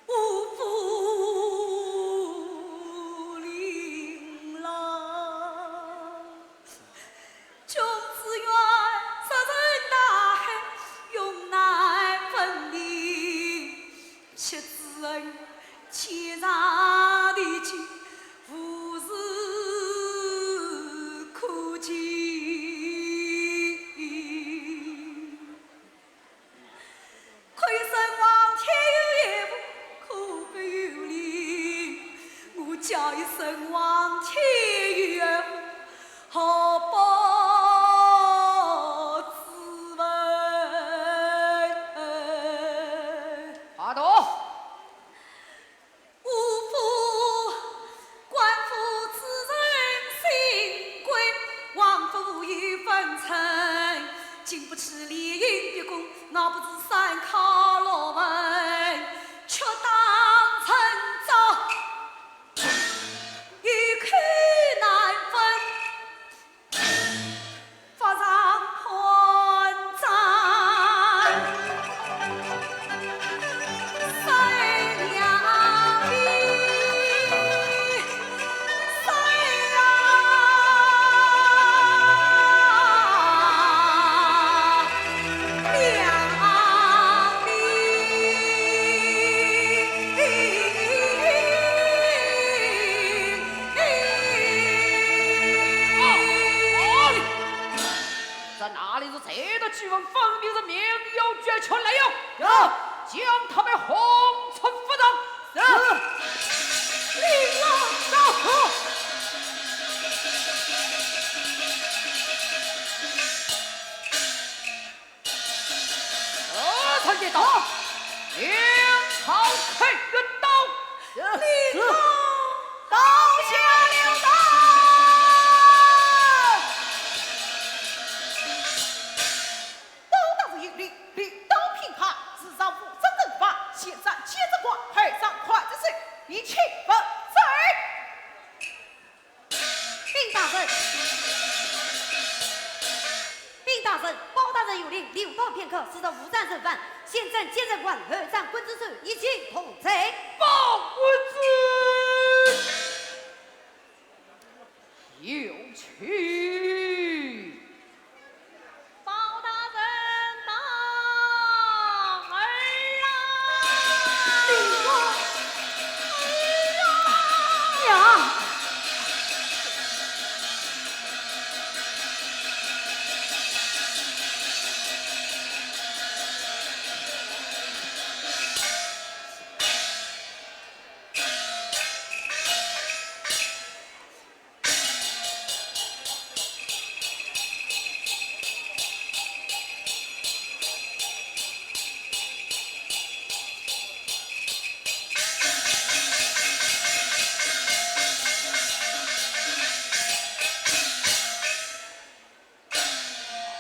五府令郎。君子远，石沉大海，永难分离。妻子恩， 天长地久，无事可期。可有神王天有眼福，可不有灵。我叫一声王天有眼福，何不自刎？阿斗。 五府官府之人心贵，王府有分寸，经不起联姻逼供，熬不住三考六问，却当趁早，有口难分。 法场判斩三两名，三两名。 这哪里是罪的祭文，分明是民要决出来呀！有，将他们轰出法场。是。令郎到。包大人有令，留道片刻，使得无战胜犯，先斩奸人犯，后斩刽子手，一起痛宰。包公子有请。包大人到。儿啊！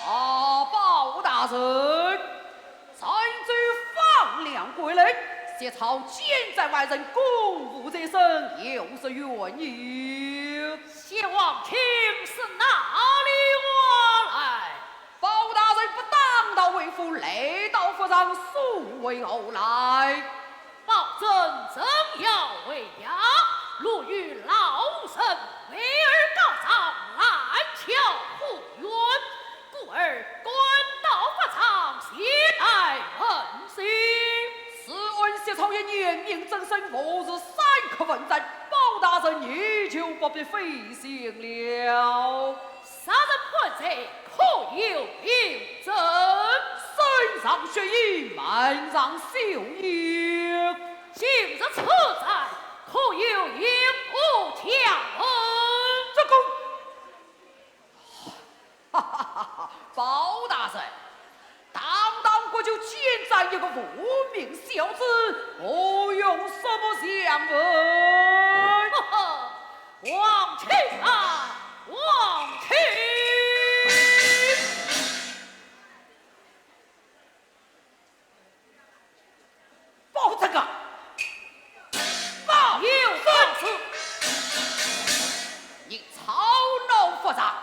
啊，包大人，冉州放粮归来，薛超奸贼外人，公务在身，有失远迎。谢王卿是哪里话来？包大人不打道回府，来到法场，所为何来？ 包拯正要回衙，路遇老臣为儿告状，拦轿护院，故而赶到法场，前来问讯。是按薛超言，严明正身，无事三刻问斩，包大人你就不必费心了。 杀人犯罪可有凭证？身上血衣，面上绣印。今日此斩可有印物条文？这个，哈哈哈哈，包大人，堂堂国舅奸斩一个无名小子，我用什么条文？呵呵，王卿啊，王卿！包拯啊，包！有何事？你操劳法场，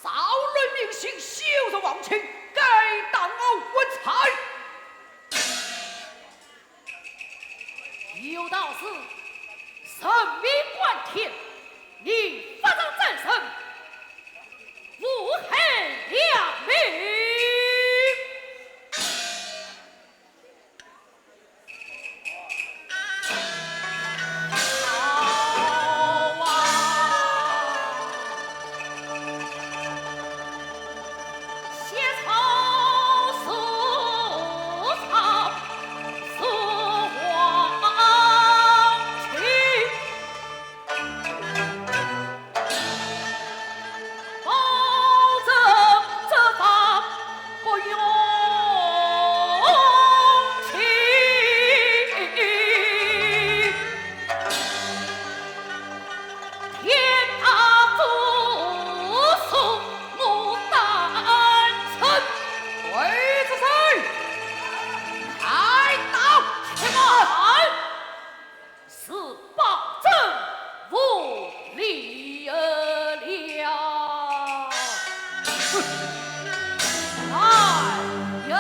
扰乱民心，羞辱王卿，该当我问斩。 有道是，人命关天，你法场斩人，无害良民。天打不死我单身。刽子手，开刀！且慢！是包拯无礼了。哎呦！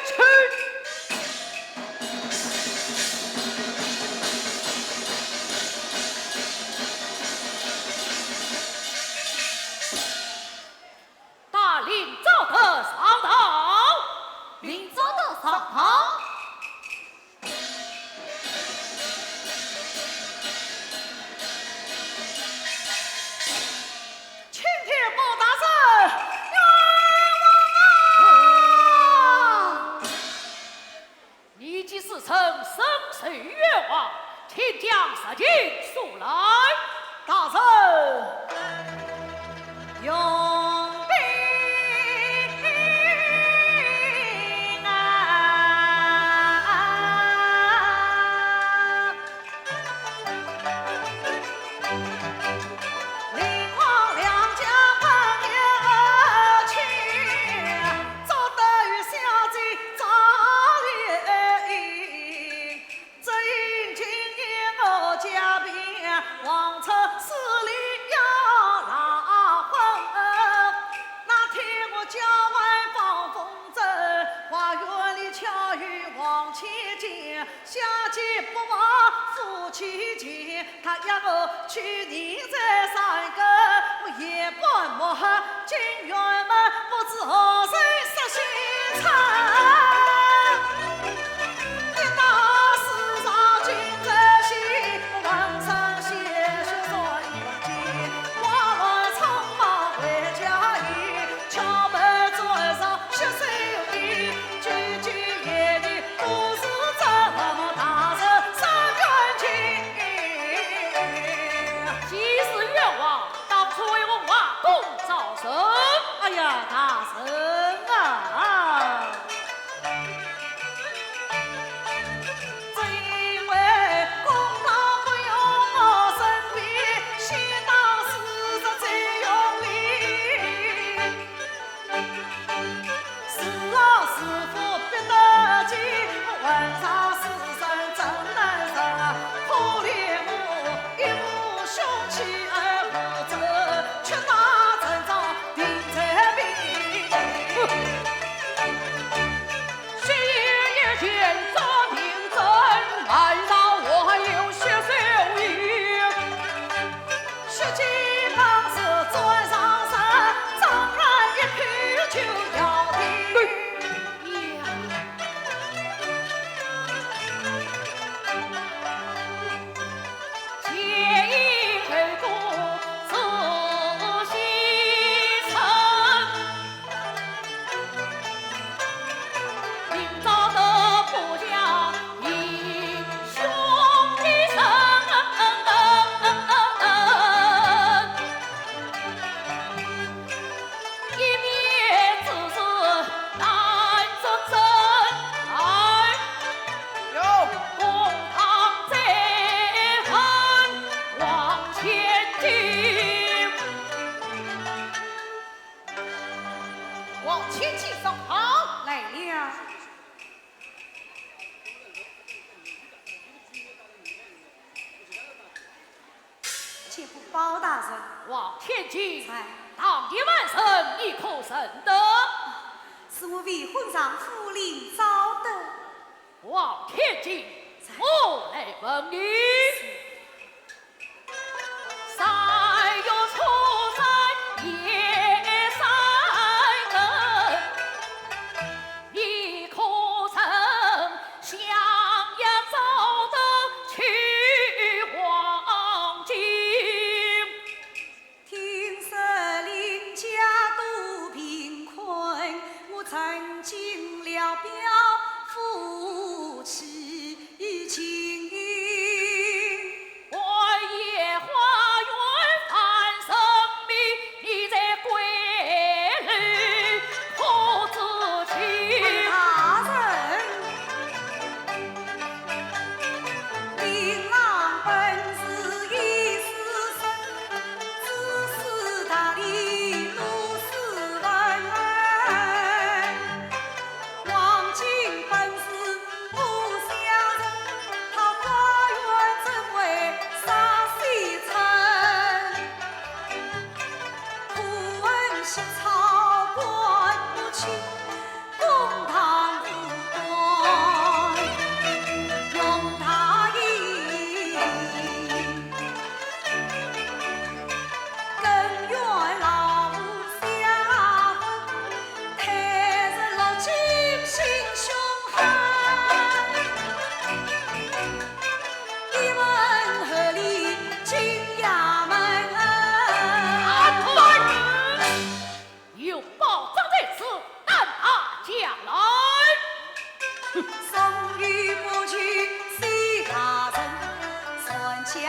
去。带领赵德上堂。领赵德上堂。 青天保大人，冤枉啊！你既自称深受冤枉，请将实情说来。大人，容禀啊！ 下贱不忘夫妻情，他要我去年在山沟，夜半摸黑进辕门，不知何人设心肠。一到世上尽人心，浑身鲜血染一径，花乱匆忙回家去，辕门砖上 血手印，句句言语都是这大人伸冤情。既是冤枉，当初为何画弓招生？哎呀，大人啊！正因为公道不容我申辩，先当事实最有理。 是老师傅逼得急，问上世人怎能忍？可怜我一副凶器而无责，屈打成招定罪名。血也见招定罪，难道我还有血手印？ 血溅满是砖上身，张然一口就咬定。前因后果仔细查， 明朝的不讲英雄的人，一面之词难作真。哎，有。公堂再问王千金。 王千金上堂。来了。见过包大人。王千金。在。当夜晚生，你可认得？是我未婚丈夫林昭德。 王千金，在。我来问你。三月初三夜三更，你可曾相约早登去黄金？ 听说林家多贫困，我曾尽了表夫妻情。是。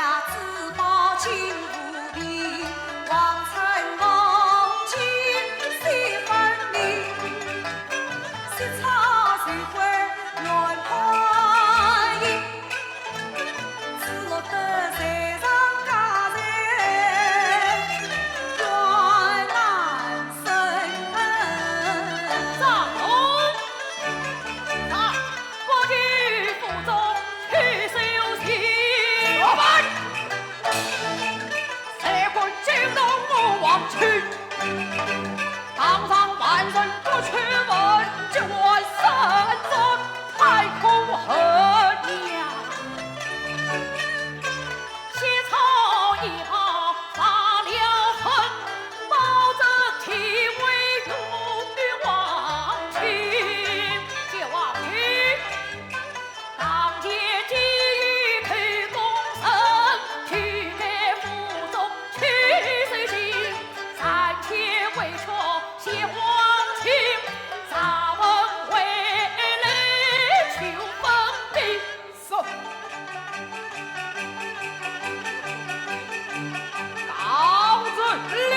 告辞了。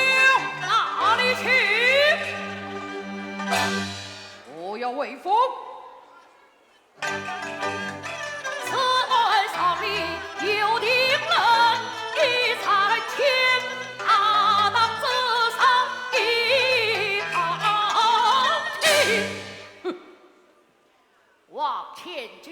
哪里去？我要回府。王千金。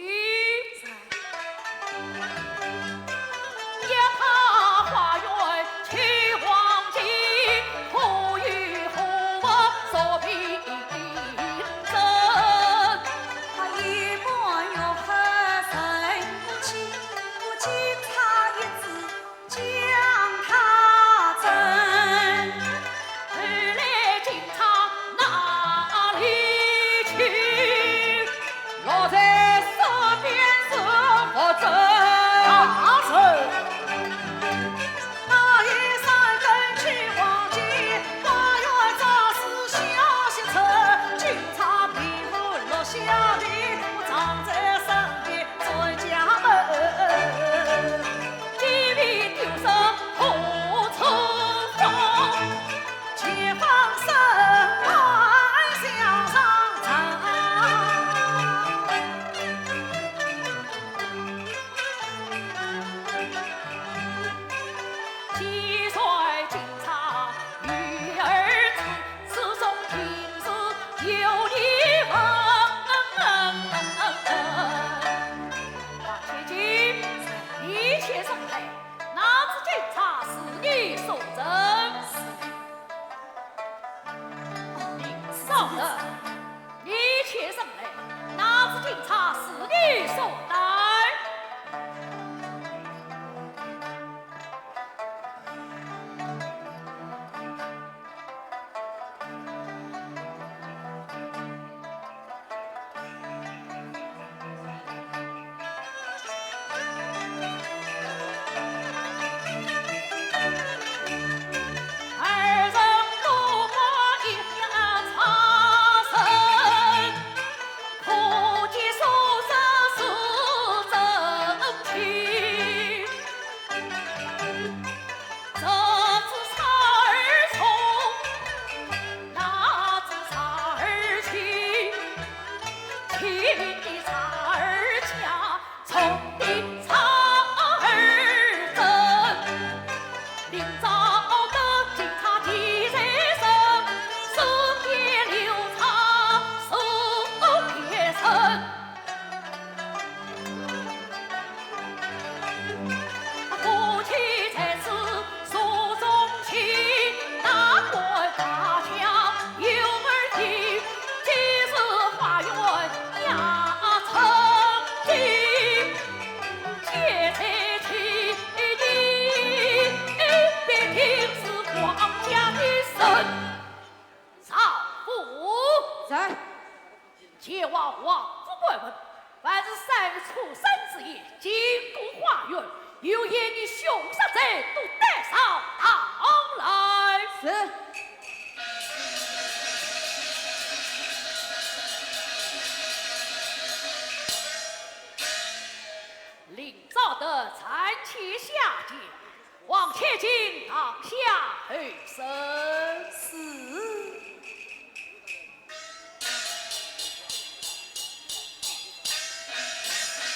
王千金，你且上来，那支金钗是你所赠。林少德，你且上来，那支金钗是你所带。赵府。在。 前往王府过问，凡是三月初三之夜，经过花园，有嫌疑凶杀者，都带上堂来。是。林昭得暂且下轿，望千金堂下候审。是。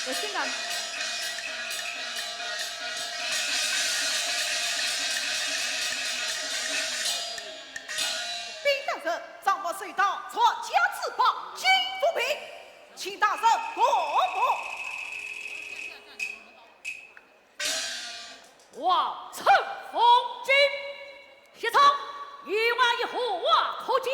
有请啊。禀大人，账目收到，传家之宝金佛瓶，请大人过目。 王乘凤金，谢昌，你还有何话可讲？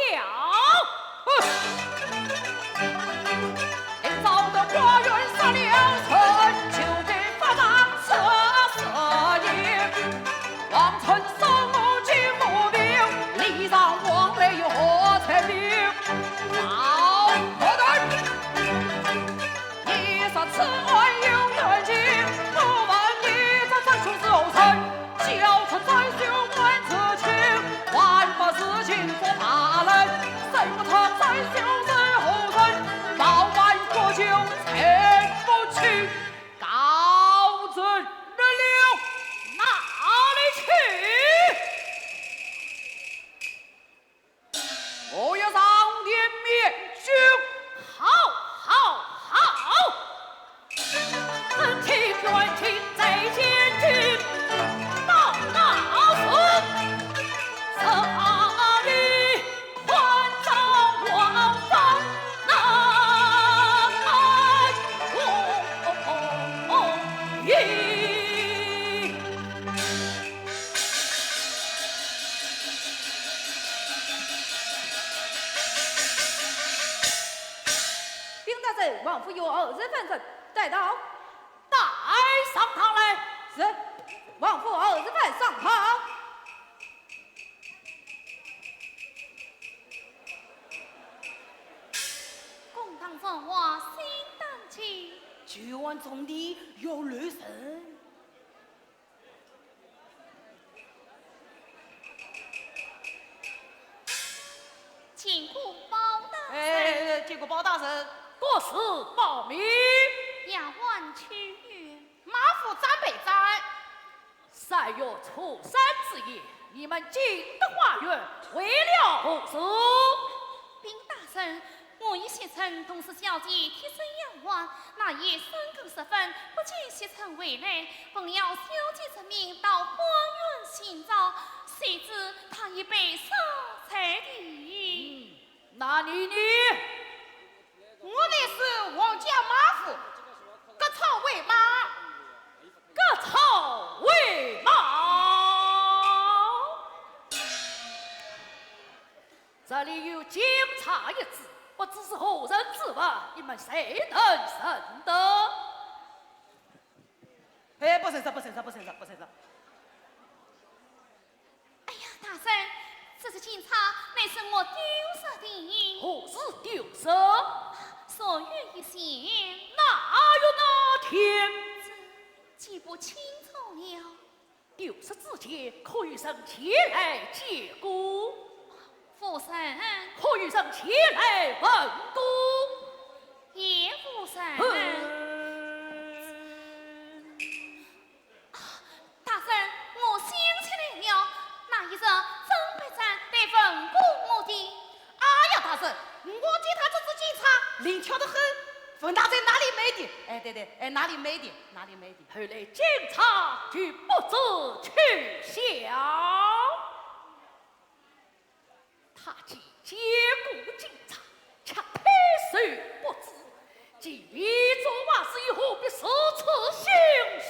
告辞了。哪里去？ 我要上殿面君。好，好，好。臣请冤情再见君。那，那是，是哪里？还朝王法难容易。 禀大人，王府有二十万人带到。带上堂来。是，王府二十万上堂。公堂传话，心当急。救援重地要留神。 见过包大人。哎，见过包大人。各自报名。丫鬟秋月。马府张备斋。三月初三之夜，你们景德花园为了何事？禀大人， 我与惜春同是小姐贴身丫鬟，那夜三更时分，不见惜春回来，奉了小姐之命到花园寻找，谁知她已被杀在地。嗯，那你呢？我乃是王家马夫，割草为马。割草为马。 这里有金钗一支，不知是何人之物，你们谁能认得？哎，不认识，不认识，不认识，不认识。哎呀，大人，这只金钗乃是我丢失的。何时丢失？昨夜一现。哪有那天？记不清楚了。 丢失之前，可有人前来见过？夫人。可有人前来问过？也无人。嗯。啊，大人，我想起来了，那一日张备斋来问过我的。哎呀，大人，我见他这只金钗灵巧得很，问他在哪里买的。哎，对对，哎，哪里买的，哪里买的。 后来金钗就不知去向。他既见过金钗，却推手不至，既未作坏事，又何必如此心虚？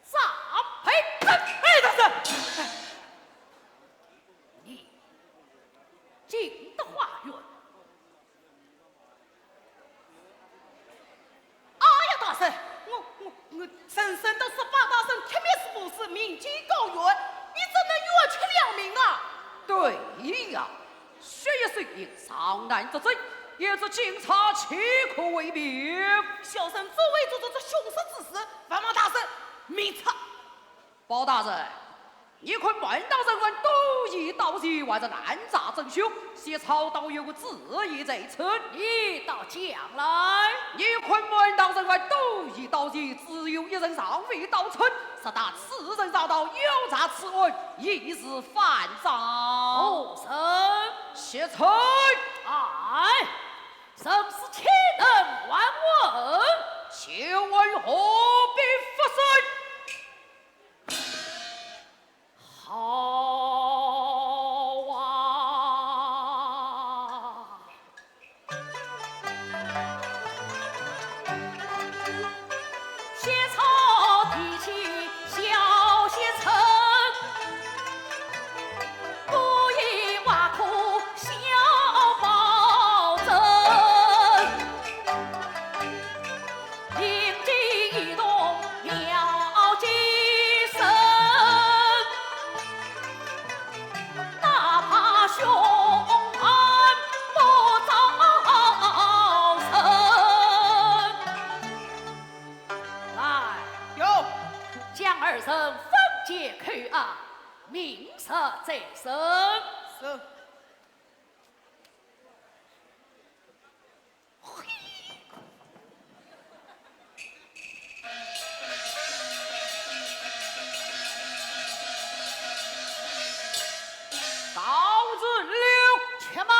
张备斋。哎，大人。你进得花园， 哎呀，大人，我，我，我深深的是包大人铁面无私，民间高怨，你怎能冤屈良民啊？对呀，血雨腥风，上难之罪，也只金钗岂可为凭？小生怎会做出这凶杀之事，还望大人明察。包大人，你看满朝人员都已到齐，还是难查真凶，薛超倒有个主意在此。你倒讲来。你看满朝人员都已到齐，只有一人尚未到此，只得此人上道，要查此案，一时反掌。何人？薛超。哎，甚事岂能还问？就问何必发生？ 好啊！薛超提起小县城，不亦乐乎笑包拯。 灵机一动妙计生，哪怕凶案莫招生。来，有，将二人分解扣押，明日再审。是。 到此了，且慢！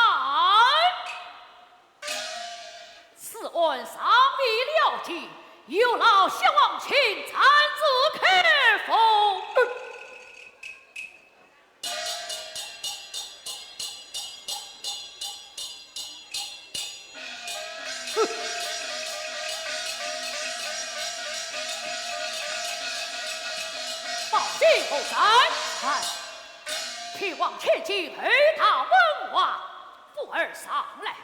此案尚未了结，有劳薛王卿暂时开封。 报信何在？哎，平王千金候大门外，扶儿上来。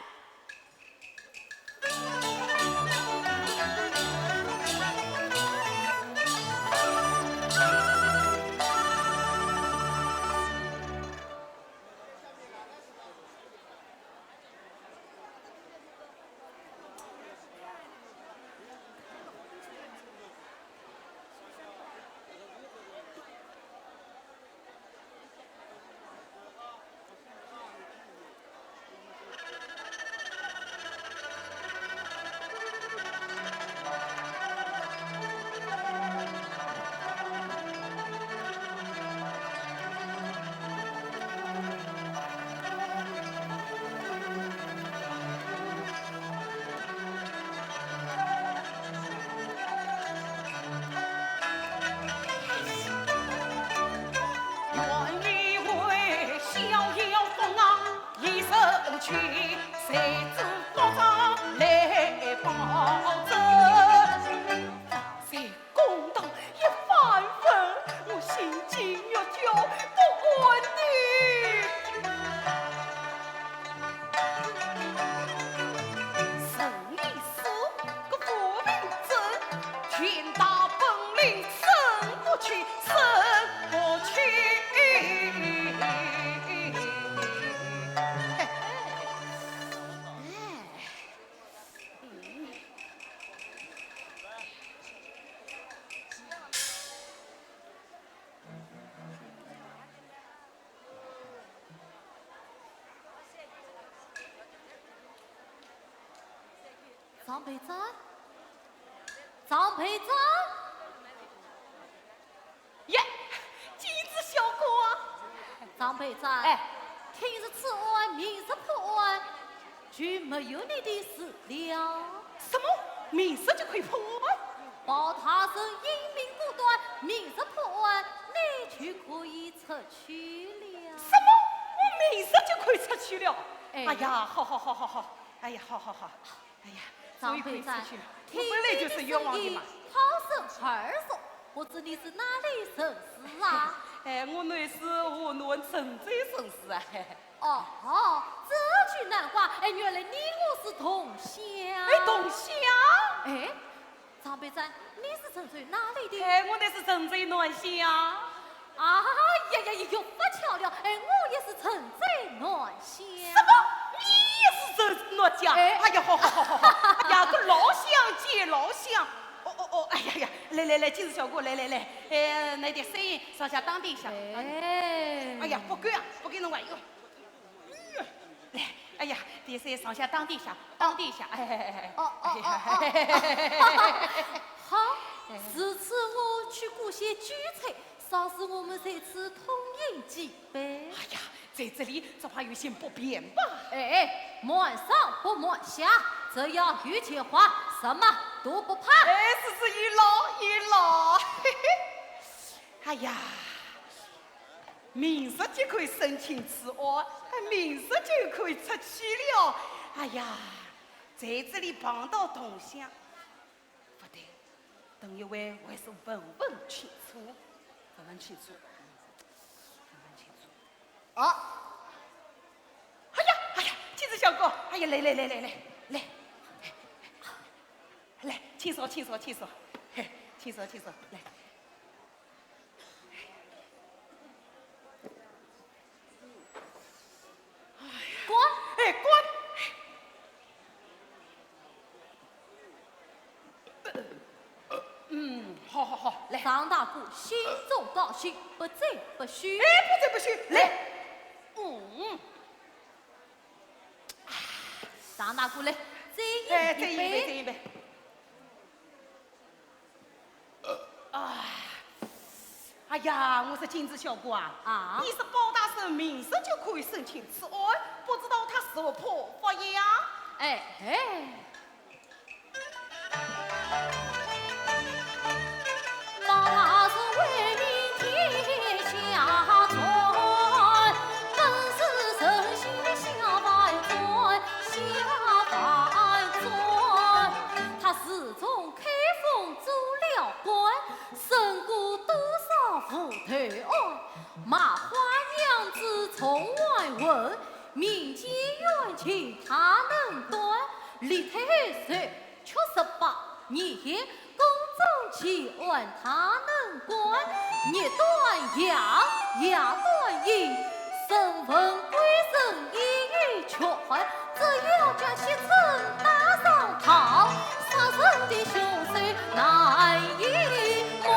张备战，张备战。耶，金枝小哥啊！张备战，哎，听说此案明日破案，就没有你的事了。什么？明日就可以破案？包大人英明果断，明日破案，你就可以出去了。什么？我明日就可以出去了？哎。哎呀，好好好好好，哎呀，好好好。 哎呀，张备战，终于可以出去了。我本来就是冤枉的嘛。听你的声音，好生耳熟，不知你是哪里人士啊？哎，我乃是河南郑州人士啊。哦，这就难怪，哎，原来你我是同乡。哎，同乡？哎，张备战，你是郑州哪里的？哎，我乃是郑州南乡。 哎呀呀，又不巧了，哎，我也是郑州南乡。什么？你也是郑州南乡？哎。哎呀，好好好好好，哎呀，搿老乡见老乡。哦哦哦，哎呀呀，来来来，来，金枝小哥，来来来，哎，拿点水上下打点一下。哎。哎呀，勿够啊，勿够侬还有。来，哎呀，点水上下打点一下，打点一下，哎哎哎哎。哦哦哦哦。哎呀。好，如此我去顾些酒菜，稍事我们在此痛饮几杯。哎呀， 在这里只怕有些不便吧？哎，满上不满下，只要有钱花，什么都不怕。哎，是是，有劳有劳。嘿嘿。哎呀，明日就可以申请此案，明日就可以出去了。哎呀，在这里碰到同乡， 不对，等一会还是问问清楚，问问清楚，问问清楚。啊！哎呀，哎呀，金枝小哥，哎呀，来来来来来来，来，请坐，请坐，请坐，嘿，请坐，请坐，来。 关。哎，关。嗯，好好好，来。张大哥，心中高兴，不醉不休。哎，不醉不休，来。嗯。张大哥来，再饮一杯。哎，再饮一杯，再饮一杯。 啊，哎呀，我说金枝小哥啊，啊？你说包大人明日就可以申请此案，不知道他是否破法呀？哎，哎。包大人为民天下传，本是诚心下万转，下万转。他自从 开封做了官，审过多少无头案，卖花娘子从外混，民间冤情他能断，李太后死，却十八年，宫中奇案他能管，日断阳，夜断阴， 审问归审一一全，只要将薛春带上堂，杀人的凶手难以瞒。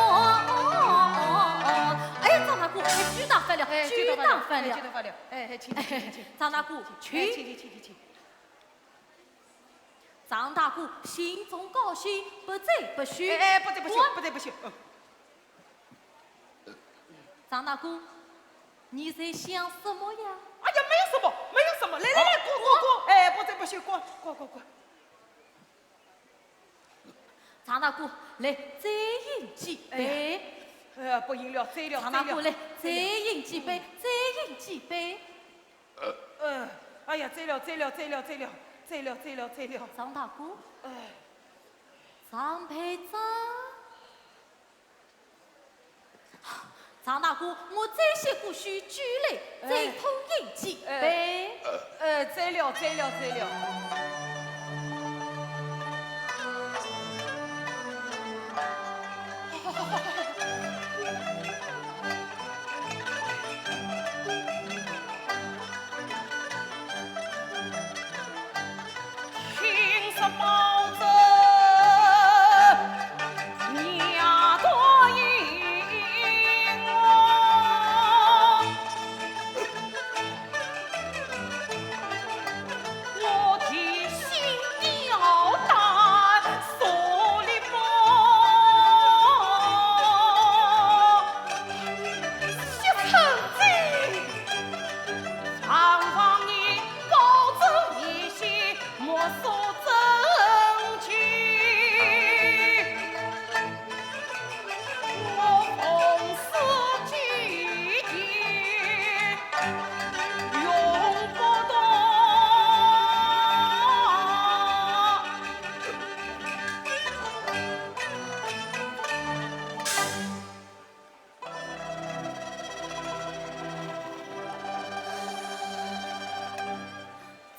哎，张大哥，哎，酒打翻了，哎，酒打翻了，酒打翻了。哎，酒打翻了。哎，哎，请，请，请，请。张大哥，请。哎，请，请，请，请，请。 张大哥，心中高兴，不醉不休。哎，哎，不醉不休，不醉不休。嗯。张大哥，你在想什么呀？哎呀，没有什么，没有什么。来，来，来，哦，过，过，过。哎，不醉不休，过，过，过，过。张大哥，来，再饮几杯。哎呀，哎呀，不饮了，醉了，张大哥，醉了。来，再饮几杯，嗯。再饮几杯。 呃，哎呀，醉了，醉了，醉了，醉了，醉了，醉了，醉了。张大哥，哎。张排长。张大哥，我再写过许酒来，哎。再痛饮几杯。哎。呃，醉了，醉了，醉了。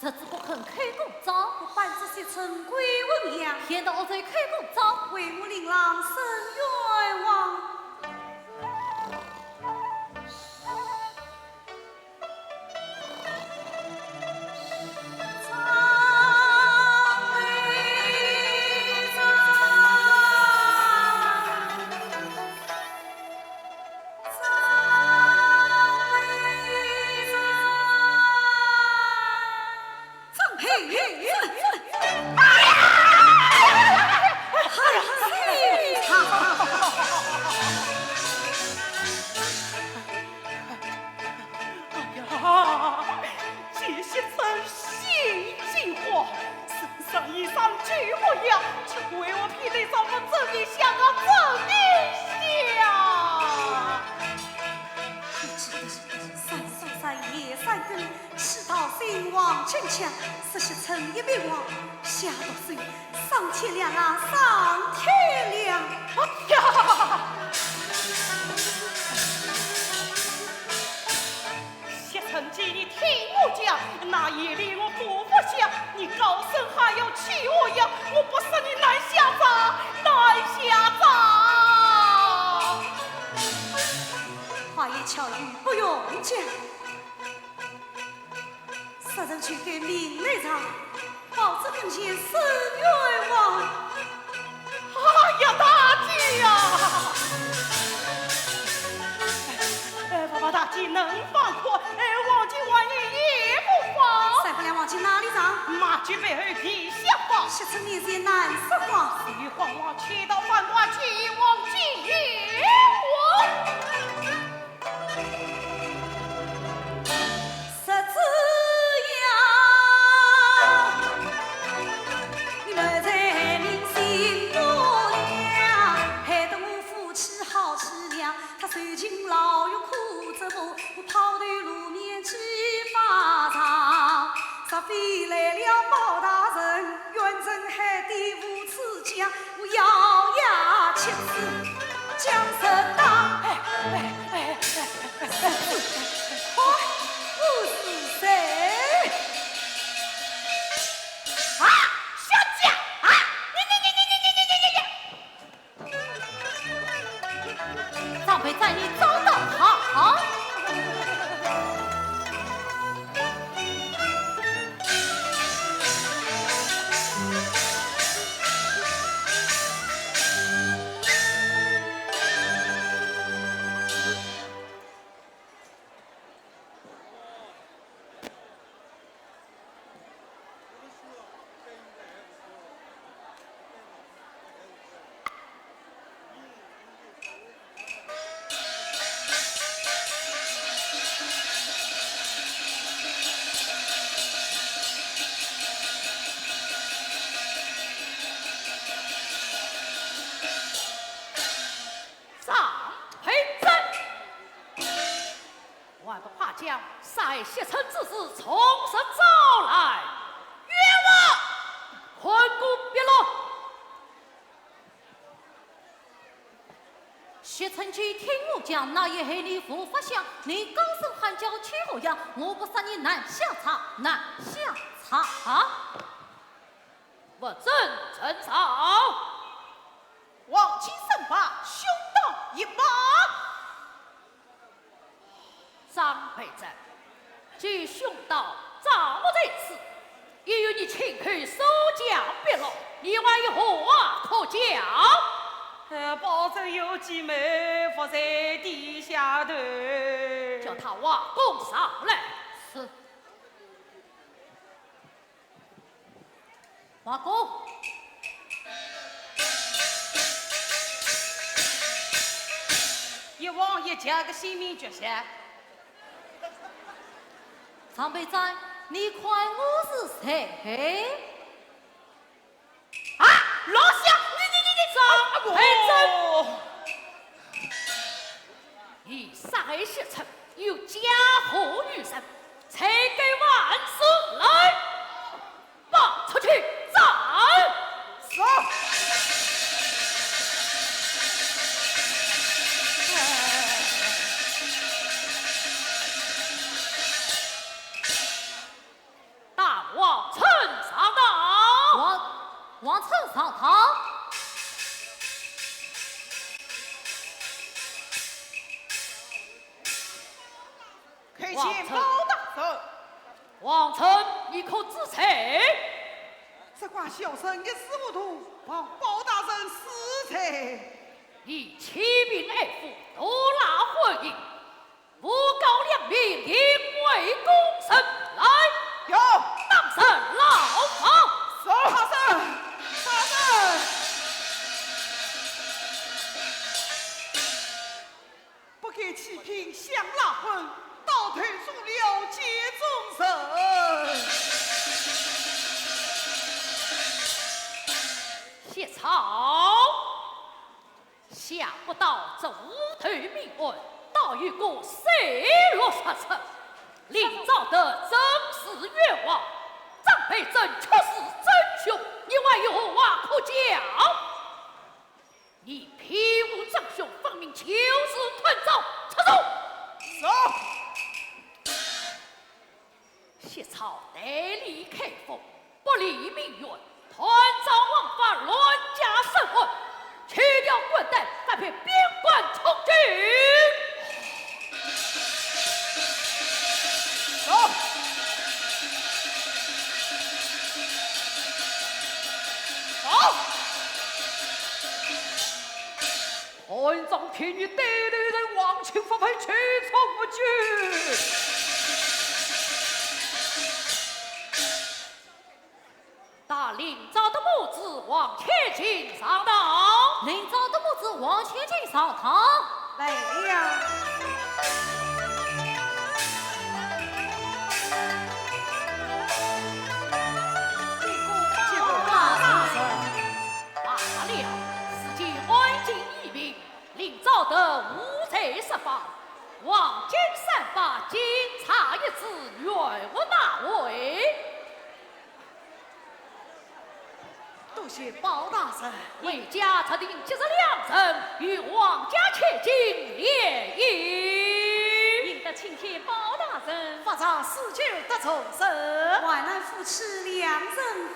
直至不肯开公招，不扳指写成鬼魂样，现在恶贼开公招，为我令郎伸冤枉。呀，却为我偏得找我这一下啊，这一下。你记得三三三夜三更，祈祷新王金枪，说雪村一命亡，下毒手，上天亮啊，上天亮！哎呀！雪村姐，你听我讲，那夜里我不服下，你高声喊要去我呀，我不说你难下场，难下场。花言巧语不用讲。 杀人就该明来场，保这根线伸冤枉。哎呀，大姐呀！哎，哎，大姐能放过，哎，王金王爷也不放。三姑娘，王金哪里藏？马厩背后地下房。雪村面前难说话。谁慌忙，且到饭馆见王金王。 十子呀，你们在明心不良，害得我夫妻好凄凉。他受尽牢狱苦折磨，我抛头露面几发长。若非来了包大人， 冤沉海底无处降，我咬牙切齿将身打。哎，哎，哎，哎，哎，哎，哎，我是谁？啊，小姐啊，你，你，你，你，你，你，你，你，你，你。 张备斋，你找得好。张备斋。 还不快将杀害雪村之事从实招来！冤枉！看官笔录。雪村君听我讲，那夜害你无法想，你高声喊叫去何样？我不杀你难下场，难下场。勿准陈招。 王金身旁凶盗一把。张备斋，这凶盗掌握在此，也有你亲口所讲笔录，你还有何话可讲？呃，包拯有计谋，伏在地下头。叫他画供上来。是。 画供。一王一将个性命绝杀。张备斋，你看我是谁？啊，老相，你，你，你，你，张备斋。哦。你杀害雪村，有家伙于身，罪该万死，来！ 绑出去斩！是。带王琛上堂。王，王琛上堂。 叩见包大人。王琛，你可知罪？这个小生一时糊涂，望包大人恕罪。你欺骗爱妇，毒辣婚姻，诬告良民，淫秽宫臣，来，有。打入牢房。是。大人，大人。 不该欺骗，想赖婚，到头入了奸中人。逃。想不到这无头命案，倒有个水落石出。林昭德真是冤枉，张培珍却是真凶，你还有何话可讲？你譬武真凶，分明就是断章取义。走。 昔朝代理开封，不理民怨，断章枉法，乱加审案，取掉官带，发配边关充军。走。走。 团长，替你带头人王清发配去充军。带领着的母子王千金上堂。领着的母子王千金上堂。来了。见过大人。罢了，事情案情已明， 林昭德无罪释放，黄金三百，仅差一子，原物拿回。多谢包大人。回家查定吉日良辰，与王家千金联姻。幸得青天包大人。发财喜酒得众人。万难夫妻两人